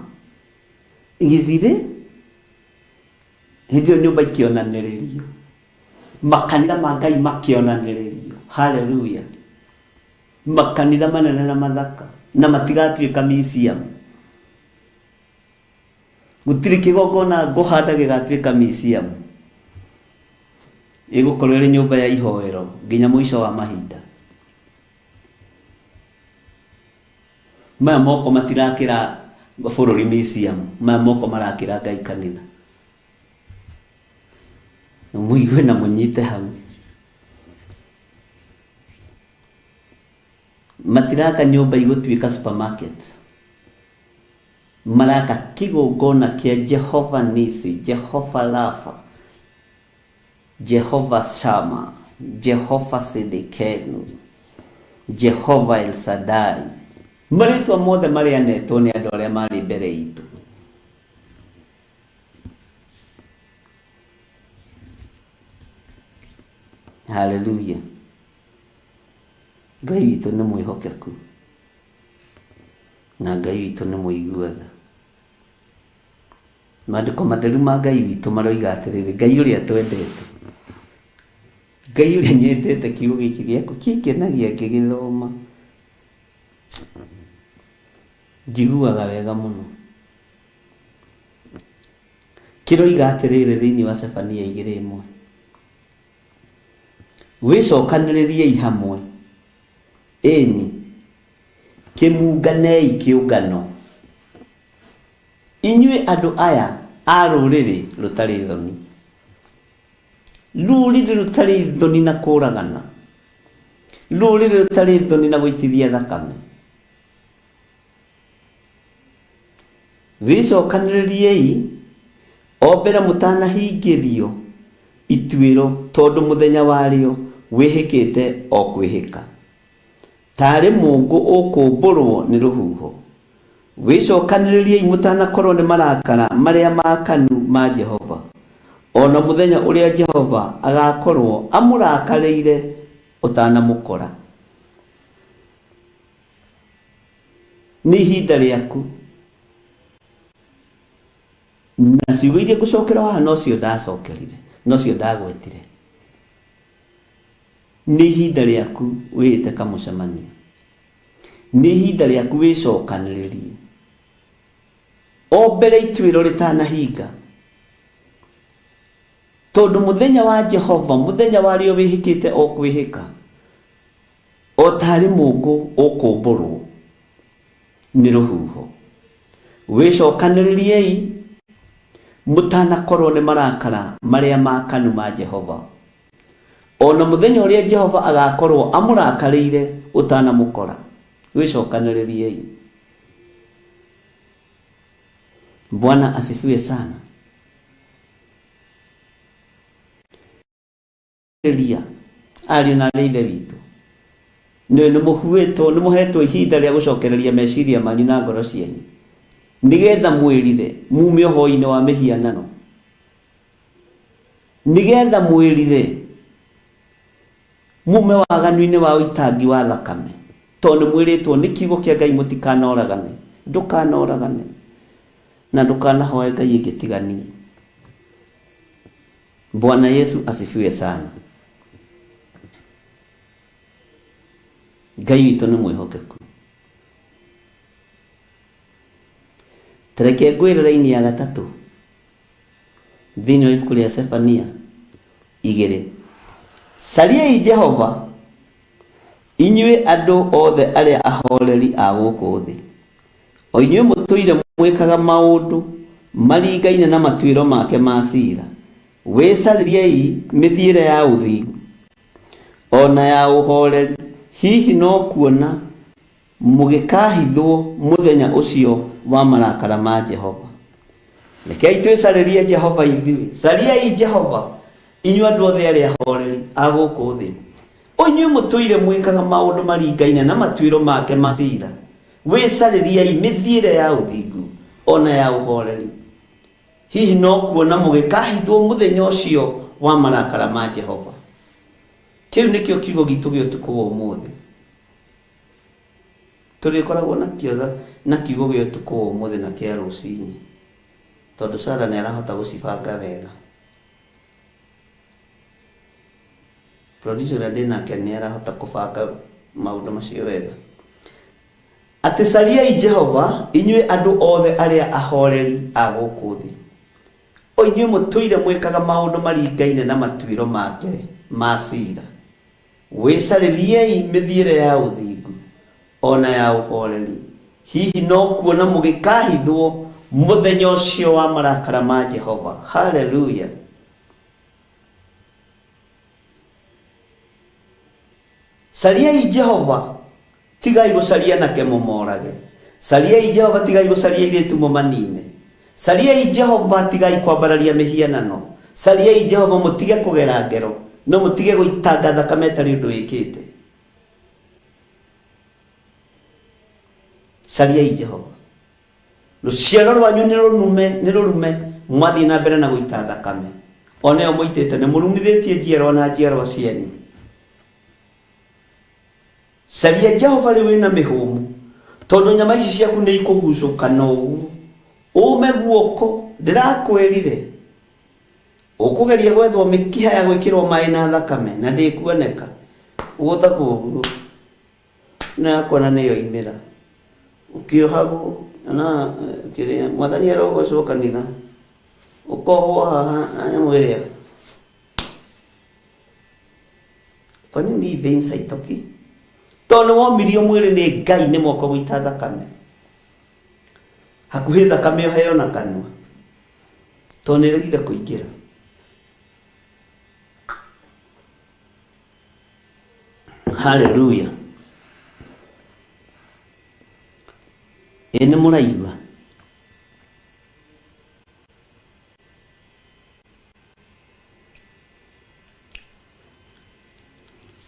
Gĩthirĩ hĩndĩ ĩyo nyũmba ikĩonanĩrĩrio. Makanitha ma Ngai makĩonanĩrĩrio. Haleluya. Makanitha manene na mathaka na matigatuĩka museum. Gũtirĩ kĩgongona ngũhanda gĩgatuĩka museum. Ĩgũkorwo ĩrĩ nyũmba ya ihoero nginya mũico wa mahinda. Maya moko matirakĩra bũrũri museum, maya moko marakĩra Ngai kanitha. Mũigue na mũnyite hau. Matiraka nyũmba igũtuĩka supermarket. Maraka kĩgongona kĩa Jehova Nisi, Jehova Rafa, Jehova Shama, Jehova Sidikenu. Jehova El Shaddai, marĩtwa mothe marĩa anetwo nĩ andũ arĩa marĩ mbere itũ. Haleluya. Ngai witũ nĩ mwĩhokeku na Ngai witũ nĩ mũigua tha. Maandĩko matheru ma Ngai witũ maroiga atĩrĩrĩ, Ngai ũrĩa twendete, Ngai ũrĩa nyendete kiugo gĩkĩ gĩaku kĩngenagia ngĩgĩthoma. Njiguaga wega mũno. Kĩroiga atĩrĩrĩ thĩinĩ wa Zefania 2:1. Wĩcokanĩrĩriei hamwe, ĩni, kĩmunganei kĩũngano, inyuĩ andũ aya a rũrĩrĩ rũtarĩ thoni, rũrĩrĩ rũtarĩ thoni na kũragana, rũrĩrĩ rũtarĩ thoni na gũitithia thakame. Wĩcokanĩrĩriei o mbere mũtanahingĩrio ituĩro, tondũ mũthenya warĩo wĩhĩkĩte o kwĩhĩka, taarĩ mũũngũ ũkũmbũrwo nĩ rũhuho. Wĩcokanĩrĩriei mũtanakorwo nĩ marakara marĩa maakanu ma Jehova, o na mũthenya ũrĩa Jehova agaakorwo amũrakarĩire ũtanamũkora. Nĩ ihinda rĩaku. Na ciugo iria ngũcokera haha nocio ndacokerire, nocio ndagwetire. Nĩ ihinda rĩaku wĩĩte kamũcemanio. Nĩ ihinda rĩaku wĩcokanĩrĩrie. O mbere ituĩro rĩtanahinga. Tondũ mũthenya wa Jehova, mũthenya warĩo wĩhĩkĩte o kwĩhĩka. O taarĩ mũũngũ ũkũmbũrwo nĩ rũhuho. Wĩcokanĩrĩriei mũtanakorwo nĩ marakara marĩa maakanu ma Jehova, o na mũthenya ũrĩa Jehova agaakorwo amũrakarĩire ũtanamũkora. Wĩcokanĩrĩriei. Bwana asifiwe sana. Ria ariũ na arĩ ithe witũ, nĩ nĩ mũhuĩtwo, nĩ mũhetwo ihinda rĩa gũcokereria meciria manyu na ngoro cianyu, nĩgetha mwĩrire mume ũhoi-inĩ wa mĩhianano, nĩgetha mwĩrire mume waganu-inĩ wa ũitangi wa thakame, tondũ nĩ mwĩrĩtwo nĩ kiugo kĩa Ngai mũtikanoragane, ndũkanoragane na ndũkanahoe Ngai ĩngĩ tiga niĩ. Bwana Yesu asifiwe sana. Ngai witũ nĩ mwĩhokeku. Tareke ngwĩre raini ya gatatũ thĩinĩ wa ibuku rĩa Sefania 2. Cariai Jehova inyuĩ andũ othe arĩa ahoreri a gũkũ thĩ, o inyuĩ mũtũire mwĩkaga maũndũ maringaine na matuĩro make ma ciira. Wĩcarĩriei mĩthiĩre ya ũthingu o na ya ũhoreri, hihi no kuona mũgĩkahithwo mũthenya ũcio wa marakara ma Jehova. Rekei twĩcarĩrie Jehova ithuĩ. Cariai Jehova inyuĩ andũ othe arĩa ahoreri a gũkũ thĩ, o inyuĩ mũtũire mwĩkaga maũndũ maringaine na matuĩro make ma ciira. Wĩcarĩriei mĩthiĩre ya ũthingu o na ya ũhoreri, hihi no kuona mũgĩkahithwo mũthenya ũcio wa marakara ma Jehova. Kĩu nĩkĩo kiugo gitũ gĩa ũtukũ wa ũmũthĩ. Tũrĩkoragwo na kiugo gĩa ũtukũ wa ũmũthĩ na kĩa rũcinĩ, tondũ Sarah nĩ arahota gũcibanga wega. Producer ũrĩa ndĩ nake nĩ arahota kũbanga maũndũ macio wega. Atĩ cariai Jehova inyuĩ andũ othe arĩa ahoreri a gũkũ thĩ, o inyuĩ mũtũire mwĩkaga maũndũ maringaine na matuĩro make ma ciira. Wĩcarĩriei mĩthiĩre ya ũthingu o na ya ũhoreri, hihi no kuona mũgĩkahithwo mũthenya ũcio wa marakara ma Jehova. Haleluya! Cariai Jehova, tigai gũcaria anake mũmorage. Cariai Jehova, tigai gũcaria airĩtu mũmanine. Cariai Jehova, tigai kwambararia mĩhianano. Cariai Jehova, mũtige kũgera ngero, no mũtige gũitanga thakame ĩtarĩ ũndũ ĩkĩte. Cariai Jehova. Rũciaro rwanyu nĩ rũnume, nĩ rũrume, mwathiĩ na mbere na gũita thakame. Ona ĩyo mũitĩte nĩ mũrumithĩtie njiarwa na njiarwa cianyu. Caria Jehova rĩu wĩna mĩhũmũ, tondũ nyama ici ciaku nĩ ikũgucũka na ũguo. Ũme guoko, ndĩrakwĩrire. Ũkũgeria gwethwo mĩkiha ya gwĩkĩrwo maĩ na thakame na ndĩkuoneka. Ũgũthagwo ũguo. Ĩno yakwa na nĩyo imĩra. Ũkĩohagwo na kĩrĩa mwathani arogocwo kanitha. Ũkohwo haha na nyamũ ĩrĩa. Kwa nini hii veins haitoki? Tondũ nĩ womirio mwĩrĩ nĩ Ngai nĩ moko gũita thakame. Hakuhĩ thakame ũheo na kanua. Tondũ nĩ ĩregire kũingĩra. Haleluya. Ĩ nĩ mũraigua?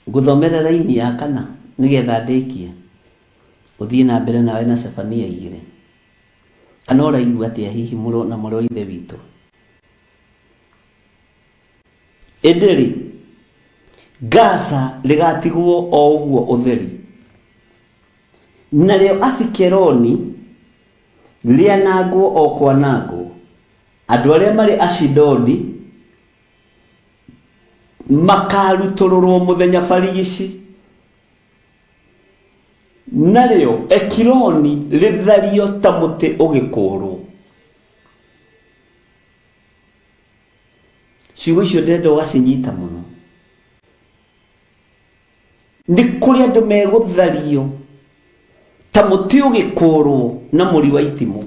Ngũthomere raini ya kana nĩgetha ndĩkie, ũthiĩ na mbere nawe na Sefania igĩrĩ. Kana ũraigua atĩa hihi mũrũ na mwarĩ wa Ithe witũ? Ĩndĩ-rĩ, Gaza rĩgatigwo o ũguo ũtheri, narĩo Asikeloni rĩanangwo o kwanangwo, andũ arĩa marĩ Ashidodi makaarutũrũrwo mũthenya barigici, narĩo Ekironi rĩthario ta mũtĩ ũgĩkũũrwo. Ciugo icio ndĩrenda ũgacinyita mũno. Nĩ kũrĩ andũ megũthario ta mũtĩ ũgĩkũũrwo na mũri wa itimũ.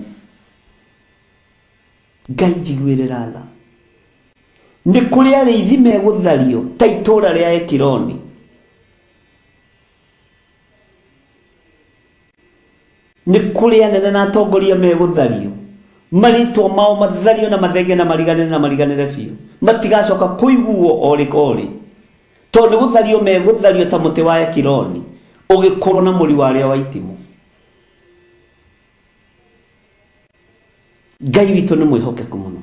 Ngai njiguĩrĩra tha. Nĩ kũrĩ arĩithi megũthario ta itũũra rĩa Ekironi. Nĩ kũrĩ anene na atongoria megũthario, marĩtwa mao mathario na mathenge na mariganĩre na mariganĩre biũ, matigacoka kũiguo o rĩ o rĩ, tondũ nĩ gũthario megũthario ta mũtĩ wa Ekironi ũgĩkũrwo na mũri warĩo wa itimũ. Ngai witũ nĩ mwĩhokeku mũno.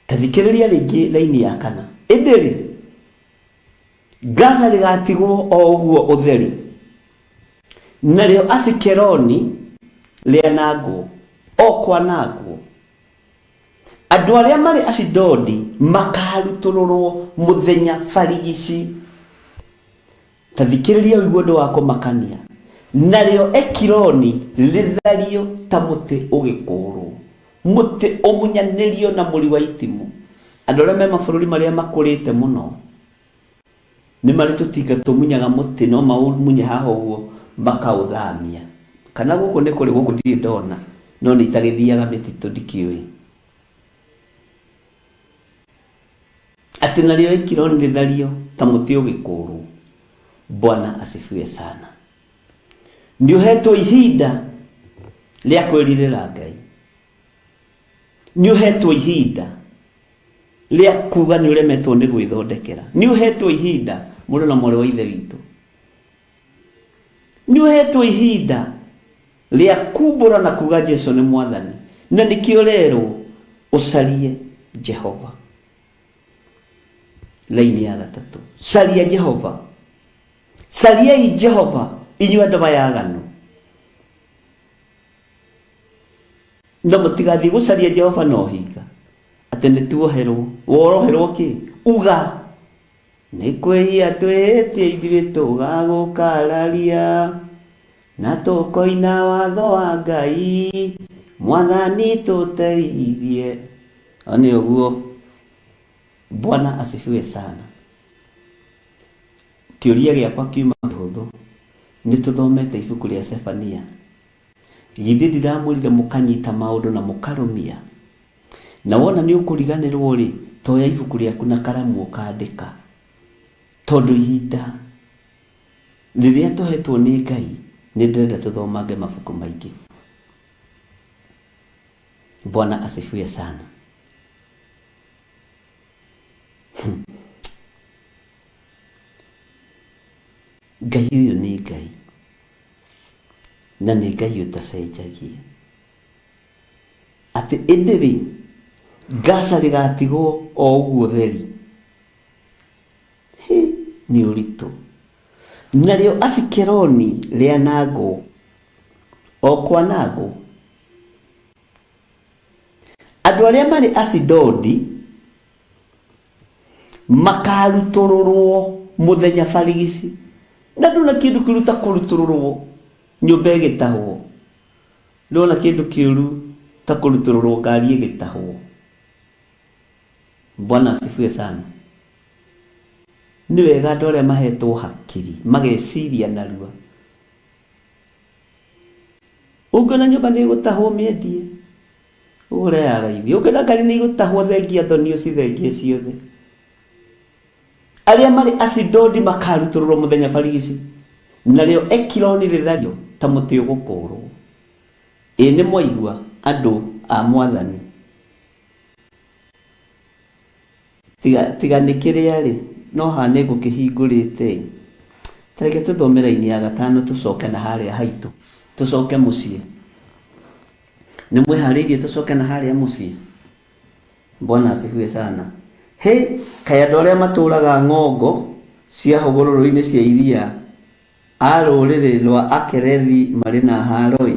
Ta thikĩrĩria rĩngĩ raini ya kana. Ĩndĩ-rĩ, Gaza rĩgatigwo o ũguo ũtheri, narĩo Asikeloni rĩanangwo, o kwanangwo. Andũ arĩa marĩ Ashidodi makaarutũrũrwo mũthenya barigici. Ta thikĩrĩria ũigue ũndũ wa kũmakania, narĩo Ekironi rĩthario ta mũtĩ ũgĩkũũrwo, mũtĩ ũmunyanĩrio na mũri wa itimũ. Andũ arĩa me mabũrũri marĩa makũrĩte mũno nĩ marĩ tũtinga tũmunyaga mũtĩ, no maũmunye haha ũguo makaũthamia. Kana gũkũ nĩ kũrĩ, gũkũ ndirĩ ndona, no nĩ itagĩthiaga mĩtitũ ndikĩũĩ. Atĩ narĩo Ekironi rĩthario ta mũtĩ ũgĩkũũrwo. Bwana asifiwe sana. Nĩ ũhetwo ihinda rĩa kwĩrirĩra Ngai. Nĩ ũhetwo ihinda rĩa kuga nĩ ũremetwo nĩ gwĩthondekera. Nĩ ũhetwo ihinda mũrũ na mwarĩ wa Ithe witũ. Nĩ ũhetwo ihinda rĩa kumbũra na kuga Jesu nĩ Mwathani. Na nĩkĩo ũrerwo ũcarie Jehova. Laini ya gatatũ, caria Jehova. Cariai Jehova inyuĩ andũ aya aganu, na mũtigathiĩ gũcaria Jehova na ũhinga atĩ nĩ tuoherwo. Woroherwo kĩ? Uga nĩ kwĩhia twĩhĩtie ithuĩ tũgagũkararia na tũkoina watho wa Ngai, Mwathani tũteithie. O nĩ ũguo. Bwana asifiwe sana. Kĩũria gĩakwa kiuma kĩhũthũ. Nĩ tũthomete ibuku rĩa Sefania. Githĩ ndiramwĩrire mũkanyita maũndũ na mũkarũmia? Na wona nĩ ũkũriganĩrwo rĩ, toya ibuku rĩaku na karamu ũkandĩka. Tondũ ihinda rĩrĩa tũhetwo nĩ Ngai, nĩ ndĩrenda tũthomange mabuku maingĩ. Bwana asifiwe sana. Ngai ũyũ nĩ Ngai na nĩ Ngai ũtacenjagia. Atĩ ĩndĩ rĩ, Gaza rĩgatigwo o ũguo theri. Hĩ, nĩ ũritũ. Narĩo Asikeloni rĩanangwo, o kwanangwo. Andũ arĩa marĩ Asidodi makarutũrũrwo mũthenya barigici. Na ndũna kĩndũ kĩũru ta kũrutũrũrwo nyũmba ĩgĩtahwo. Ndũna kĩndũ kĩũru ta kũrutũrũrwo ngari ĩgĩtahwo. Bwana asifiwe sana. Nĩ wega andũ arĩa mahetwo hakiri mageciria narua. Ũngĩona nyũmba nĩ ĩgũtahwo mĩendie, ũgũre ya raithi. Ũngĩona ngari nĩ igũtahwo thengia thoni ũcithengie ciothe. Arĩa marĩ Asidodi makarutũrũrwo mũthenya barigici, narĩo Ekironi rĩthario ta mũtĩ ũgũkũũrwo. Ĩ nĩ mwaigua, andũ a Mwathani? Tiga, tiga nĩ kĩrĩa-rĩ, no haha nĩ ngũkĩhingũrĩte-ĩ. Ta reke tũthome raini ya gatano tũcoke na harĩa haitũ, tũcoke mũciĩ. Nĩ mwĩharĩirie tũcoke na harĩa mũciĩ? Bwana asifiwe sana. Hĩ, kaĩ andũ arĩa matũũraga ng'ongo cia hũgũrũrũ-inĩ cia iria A rũrĩrĩ rwa Akerethi marĩ na haaro-ĩ!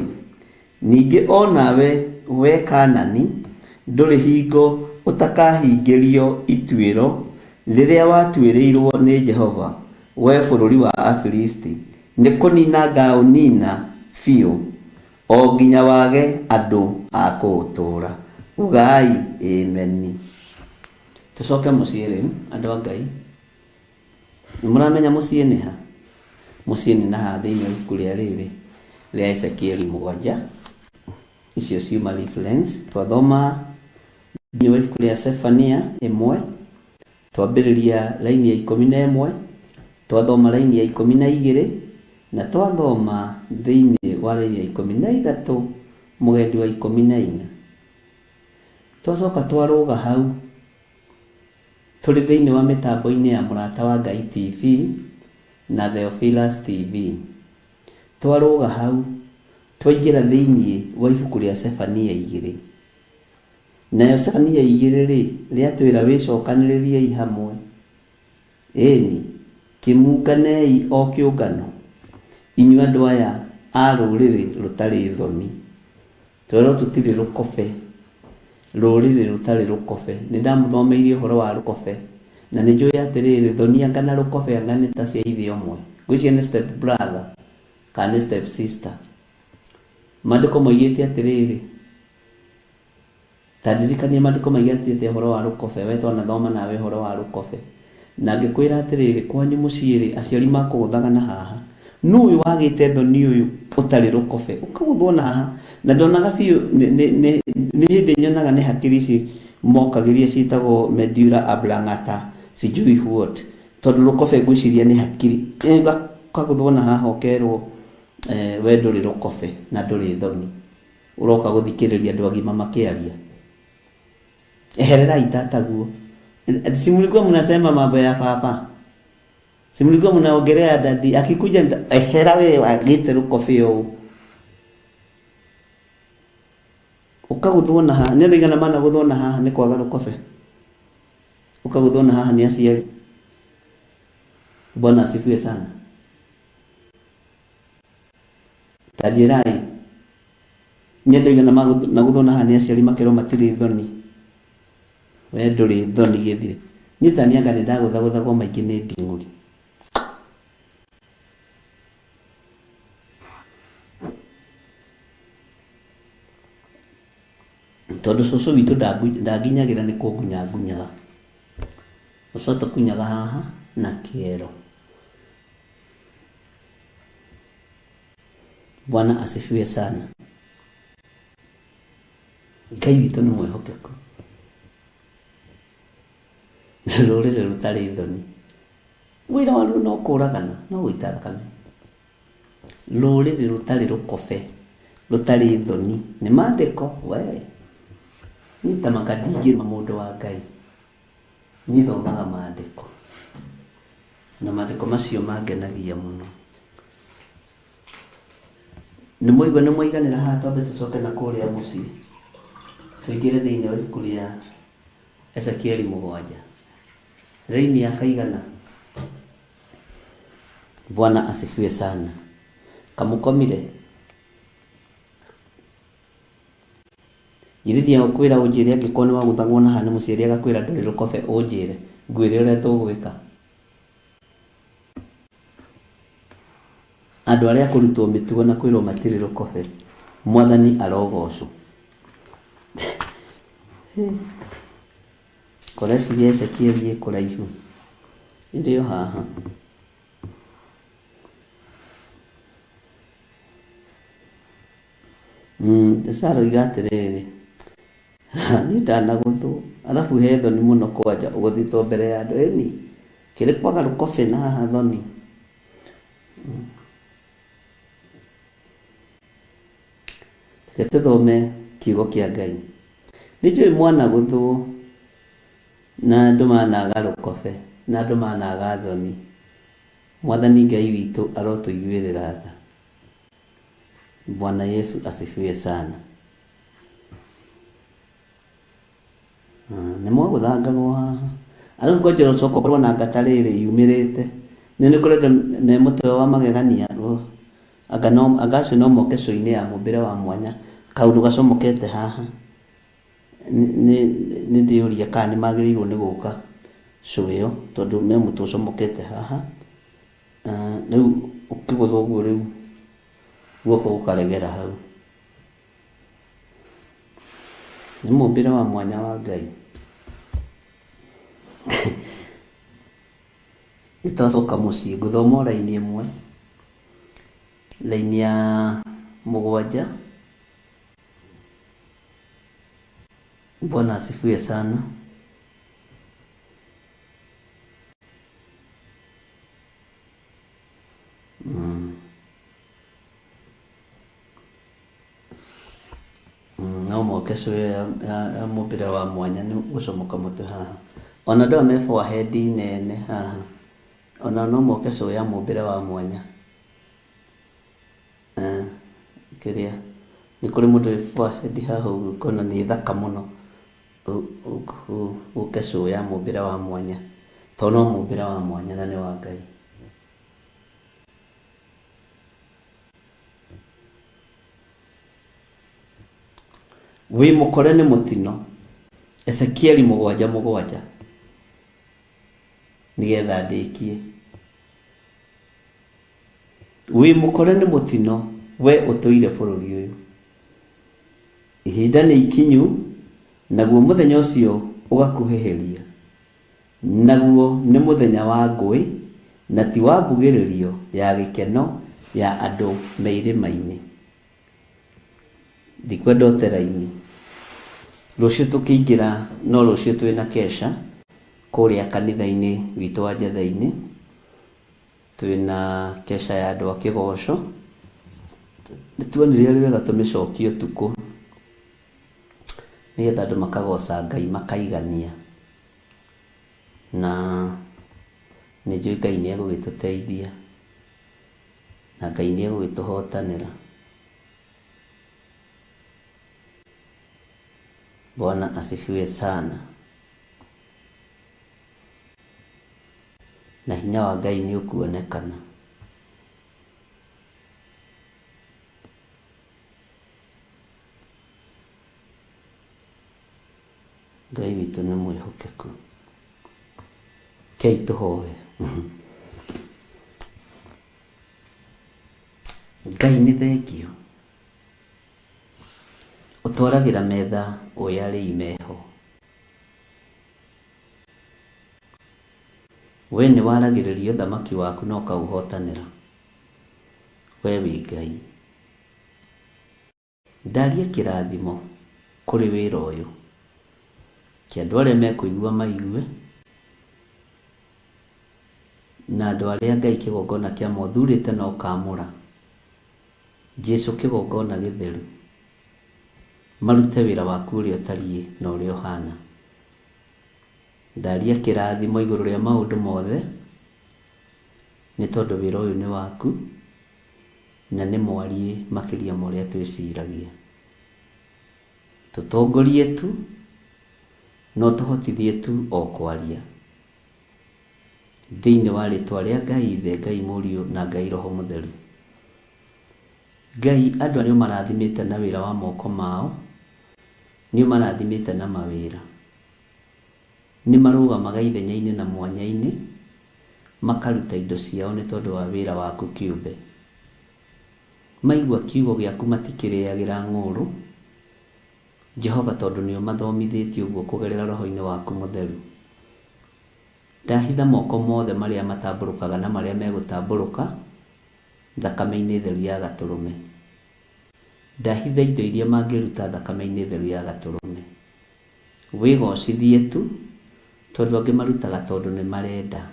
Ningĩ o nawe, wee Kaanani, ndũrĩ hingo ũtakahingĩrio ituĩro rĩrĩa watuĩrĩirũo nĩ Jehova, wee bũrũri wa Afilisti, nĩ kũnina ngaũnina biũ, o nginya wage andũ a kũũtũũra. Ugai, Ameni. Tũcoke mũciĩ rĩu, andũ a Ngai. Nĩ mũramenya mũciĩ nĩ ha? Mũciĩ nĩ na haha thĩinĩ wa ibuku rĩa rĩrĩ rĩa Ezekieli 7. Icio ciuma reference. Twathoma thĩinĩ wa ibuku rĩa Sefania 1, twambĩrĩria raini ya 11, twathoma raini ya 12, na twathoma thĩinĩ wa raini ya 13 mũgendi wa 14. Twacoka twarũga hau Tũrĩ thĩinĩ wa mĩtambo-inĩ ya Mũrata wa Ngai TV na Theophilus TV. Twarũga hau, twaingĩra thĩinĩ wa ibuku rĩa Sefania 2. Nayo Sefania 2-rĩ, rĩatwĩra wĩcokanĩrĩriei hamwe. Ĩni, kĩmunganei o kĩũngano, inyuĩ andũ aya a rũrĩrĩ rũtarĩ thoni. Twerwo tũtirĩ rũkobe, rũrĩrĩ rũtarĩ rũkobe. Nĩ ndamũthomeirie ũhoro wa rũkobe, na nĩ njũĩ atĩrĩrĩ, thoni anga na rũkobe anga nĩ ta cia ithe ũmwe. Ngwĩciria nĩ step brother kana nĩ step sister. Maandĩko moigĩte atĩrĩrĩ, Ta ndirikania maandĩko maigĩte atĩa ũhoro wa rũkobe, wee twanathoma nawe ũhoro wa rũkobe. Na ngĩkwĩra atĩrĩrĩ, kwanyu mũciĩ-rĩ, aciari makũgũthaga na haha. Nũ ũyũ wagĩte thoni ũyũ ũtarĩ rũkobe? Ũkagũthwo na haha. Na ndonaga biũ nĩ, nĩ, nĩ, nĩ hĩndĩ nyonaga nĩ hakiri ici mokagĩria ciĩtagwo medulla oblongata sijui what. Tondũ rũkobe ngwĩciria nĩ hakiri. Ũkagũthwo na haha ũkerwo we ndũrĩ rũkobe na ndũrĩ thoni. Ũroka gũthikĩrĩria andũ agima makĩaria. Ehererai tataguo. Si mlikuwa mnasema mambo ya baba? Si mlikuwa mnaongelea dadi akikuja nita... Ehera we wagĩte rũkobi ũũ. Ũkagũthwo na haha. Nĩ andũ aigana managũthwo na haha nĩ kwaga rũkobe? Ũkagũthwo na haha nĩ aciari. Bwana asifiwe sana. Ta njĩrai, nĩ andũ aigana magũthwo na haha nĩ aciari makerwo matirĩ thoni? We ndũrĩ thoni gĩthire. Niĩ ta niĩ anga nĩ ndagũthagũthagwo maingĩ nĩ nding'ũri. Tondũ cũcũ witũ ndanginyagĩra nĩ kũngunya angunyaga. Cũcũ atũkunyaga haha na kĩero. Bwana asifiwe sana. Ngai witũ nĩ mwĩhokeku. Rũrĩrĩ rũtarĩ thoni. Wĩra waruo no kũragana, no gũita thakame. Rũrĩrĩ rũtarĩ rũkobe, rũtarĩ thoni. Nĩ maandĩko we. Niĩ ta maka ndingĩruma mũndũ wa Ngai. Niĩ thomaga maandĩko. Na maandĩko macio mangenagia mũno. Nĩ mwaigua nĩ mwaiganĩra haha twambe tũcoke na kũrĩa mũciĩ. Tũingĩre thĩinĩ wa ibuku rĩa Ezekieli 7. Raini ya kaigana. Bwana asifiwe sana. Kamũkomire? Githĩ ndiakwĩra ũnjĩre angĩkorwo nĩ wagũthagwo na haha nĩ mũciari agakwĩra ndũrĩ rũkobe ũnjĩre ngwĩre ũrĩa tũgwĩka. Andũ arĩa a kũrutwo mĩtugo na kwĩrwo matirĩ rũkobe, Mwathani arogocwo. Kũreciria Ezekieli ĩ kũraihu, ĩrĩ o haha. Jesu aroiga atĩrĩrĩ, niĩ ndanagũthwo, arabu he thoni mũno kwanja ũgũthĩtwo mbere ya andũ, ĩni, kĩrĩ kwaga rũkobe na haha thoni. Reke tũthome kiugo kĩa Ngai. Nĩ njũĩ mwanagũthwo na andũ managa rũkobe na andũ managa thoni. Mwathani Ngai witũ arotũiguĩrĩra tha. Bwana Yesu asifiwe sana. Nĩ mwagũthangagwo haha. Arabu kwanja ũcoka ũkorwo na ngata rĩrĩ yumĩrĩte. Nĩ nĩ kũrĩ andũ me mũtwe wa magegania anga no anga acio no moke show-inĩ ya mũmbĩre wa mwanya kaũndũ gacomokete haha. Nĩ nĩ ndĩũria kana nĩ magĩrĩirwo nĩ gũka show ĩyo tondũ me mũtwe ũcomokete haha. Rĩu ũkĩgũthwo ũguo rĩu guoko gũkaregera hau. Nĩ mũmbĩre wa mwanya wa Ngai. Nĩ twacoka mũciĩ, ngũthoma o raini ĩmwe, raini ya 7. Bwana asifiwe sana. No moke show ĩyo ya mũmbĩre wa mwanya nĩ gũcomoka mũtwe haha. Ona andũ aya me forehead nene haha, ona no moke show ya mũmbĩre wa mwanya. Kĩrĩa, nĩ kũrĩ mũndũ wĩ forehead haha ũguo ũkona nĩ thaka mũno, ũke show ya mũmbĩre wa mwanya, tondũ no mũmbĩre wa mwanya na nĩ wa Ngai. Wĩ mũkore nĩ mũtino. Ezekieli 7:7 nĩgetha ndĩkie. Wĩ mũkore nĩ mũtino we ũtũire bũrũri ũyũ. Ihinda nĩ ikinyu, naguo mũthenya ũcio ũgakuhĩhĩria. Naguo nĩ mũthenya wa ngũĩ, na ti wa mbugĩrĩrio ya gĩkeno ya andũ me irĩma-inĩ. Ndikwenda ũte raini. Rũciũ tũkĩingĩra, no rũciũ twĩna kesha kũrĩa kanitha-inĩ witũ wa Njetha-inĩ. Twĩna kesha ya andũ a kĩgoco. Nĩ tuonire arĩ wega tũmĩcokie ũtukũ nĩgetha andũ makagoca Ngai makaigania. Na nĩ njũĩ Ngai nĩ egũgĩtũteithia na Ngai nĩ egũgĩtũhotanĩra. Bwana asifiwe sana. Na hinya wa Ngai nĩ ũkuonekana. Ngai witũ nĩ mwĩhokeku. Kei tũhoe. Ngai nĩ thengio. Ũtwaragĩra metha ũĩ arĩi meho. We nĩ waragĩrĩria ũthamaki waku na ũkaũhotanĩra. We wĩ Ngai. Ndaria kĩrathimo kũrĩ wĩra ũyũ. Kĩ andũ arĩa mekũigua maigue, na andũ arĩa Ngai kĩgongona kĩa ma ũthurĩte na ũkamũra, Jesu kĩgongona gĩtheru, marute wĩra waku ũrĩa ũtariĩ na ũrĩa ũhana. Ndaria kĩrathimo igũrũ rĩa maũndũ mothe. Nĩ tondũ wĩra ũyũ nĩ waku na nĩ mwariĩ makĩria ma ũrĩa twĩciragia. Tũtongorie tu na ũtũhotithie tu o kwaria. Thĩinĩ wa rĩtwa rĩa Ngai Ithe, Ngai Mũriũ na Ngai Roho Mũtheru. Ngai andũ nĩ ũmarathimĩte na wĩra wa moko mao, nĩ ũmarathimĩte na mawĩra. Nĩ marũgamaga ithenya-inĩ na mwanya-inĩ, makaruta indo ciao nĩ tondũ wa wĩra waku kĩũmbe. Maigua kiugo gĩaku matikĩrĩagĩra ng'ũũrũ, Jehova tondũ nĩ ũmathomithĩtie ũguo kũgerera roho-inĩ waku mũtheru. Ndahitha moko mothe marĩa matambũrũkaga na marĩa megũtambũrũka thakame-inĩ theru ya Gatũrũme. Ndahitha indo iria mangĩruta thakame-inĩ theru ya Gatũrũme. Wĩgocithie tu tondũ angĩ marutaga tondũ nĩ marenda.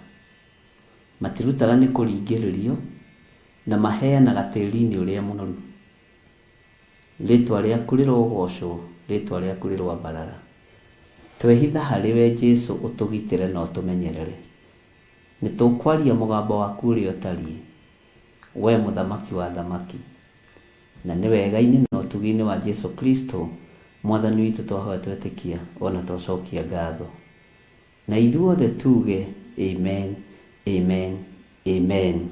Matirutaga nĩ kũringĩrĩrio na maheanaga tĩri-inĩ ũrĩa mũnoru. Rĩtwa rĩaku rĩrogocwo, rĩtwa rĩaku rĩroambarara. Twehitha harĩ we Jesu ũtũgitĩre na ũtũmenyerere. Nĩ tũkwaria mũgambo waku ũrĩa ũtariĩ, we mũthamaki wa athamaki. Na nĩ wega-inĩ na ũtugi-inĩ wa Jesu Kristo mwathani witũ twahoya twetĩkia ona twacokia ngatho. Na ithuothe tuge amen, amen, amen.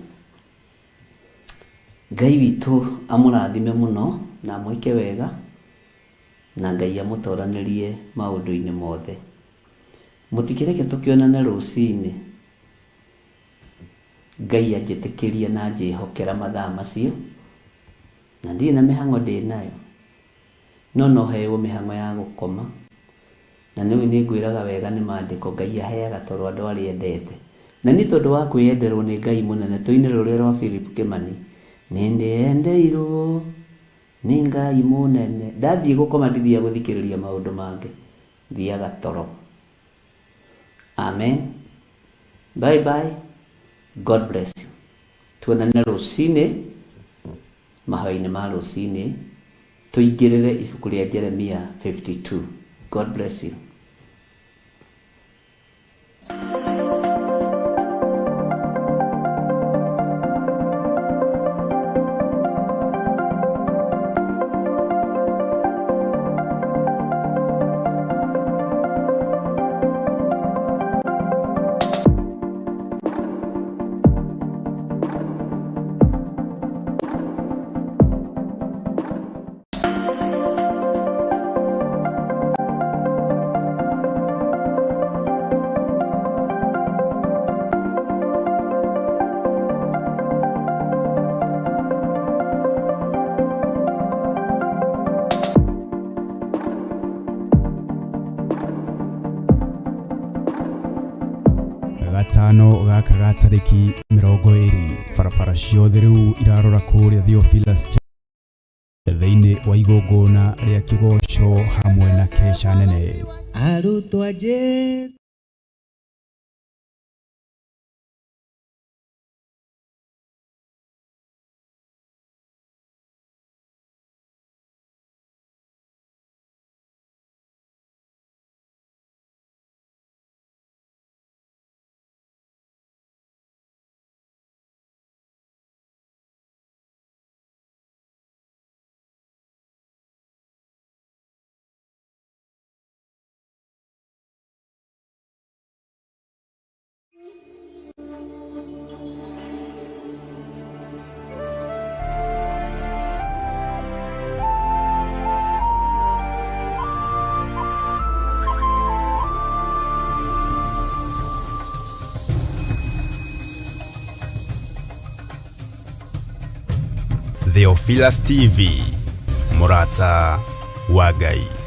Ngai witũ amũrathime mũno na amwĩke wega na Ngai amũtoranĩrie maũndũ-inĩ mothe. Mũtikĩreke tũkĩonane rũcinĩ. Ngai anjĩtĩkĩria na anjĩhokera mathaa macio, na ndirĩ na mĩhang'o ndĩnayo, no no hewo mĩhang'o ya gũkoma. Na nĩũĩ nĩngwĩraga wega nĩ maandĩko Ngai aheaga toro andũ arĩa endete. Na niĩ tondũ wa kwĩyenderwo nĩ Ngai mũnene tũine rũrĩa rwa Philip Kĩmani, Nĩndĩyendeirwo nĩ Ngai mũnene. Ndathiĩ gũkoma ndithiaga gũthikĩrĩria maũndũ mangĩ, thiaga toro. Amen. Bye bye. God bless you. Tuonane rũcinĩ, mahoya-inĩ ma rũcinĩ, tũingĩrĩre ibuku rĩa Jeremia 52. God bless you. Gatano gaka ga tarĩki 20 barabara ciothe rĩu irarora kũrĩa Theophilus thĩinĩ wa igongona rĩa kĩgoco hamwe na keca nene. Arutwo a Jesu. Theophilus TV, mũrata wa Ngai.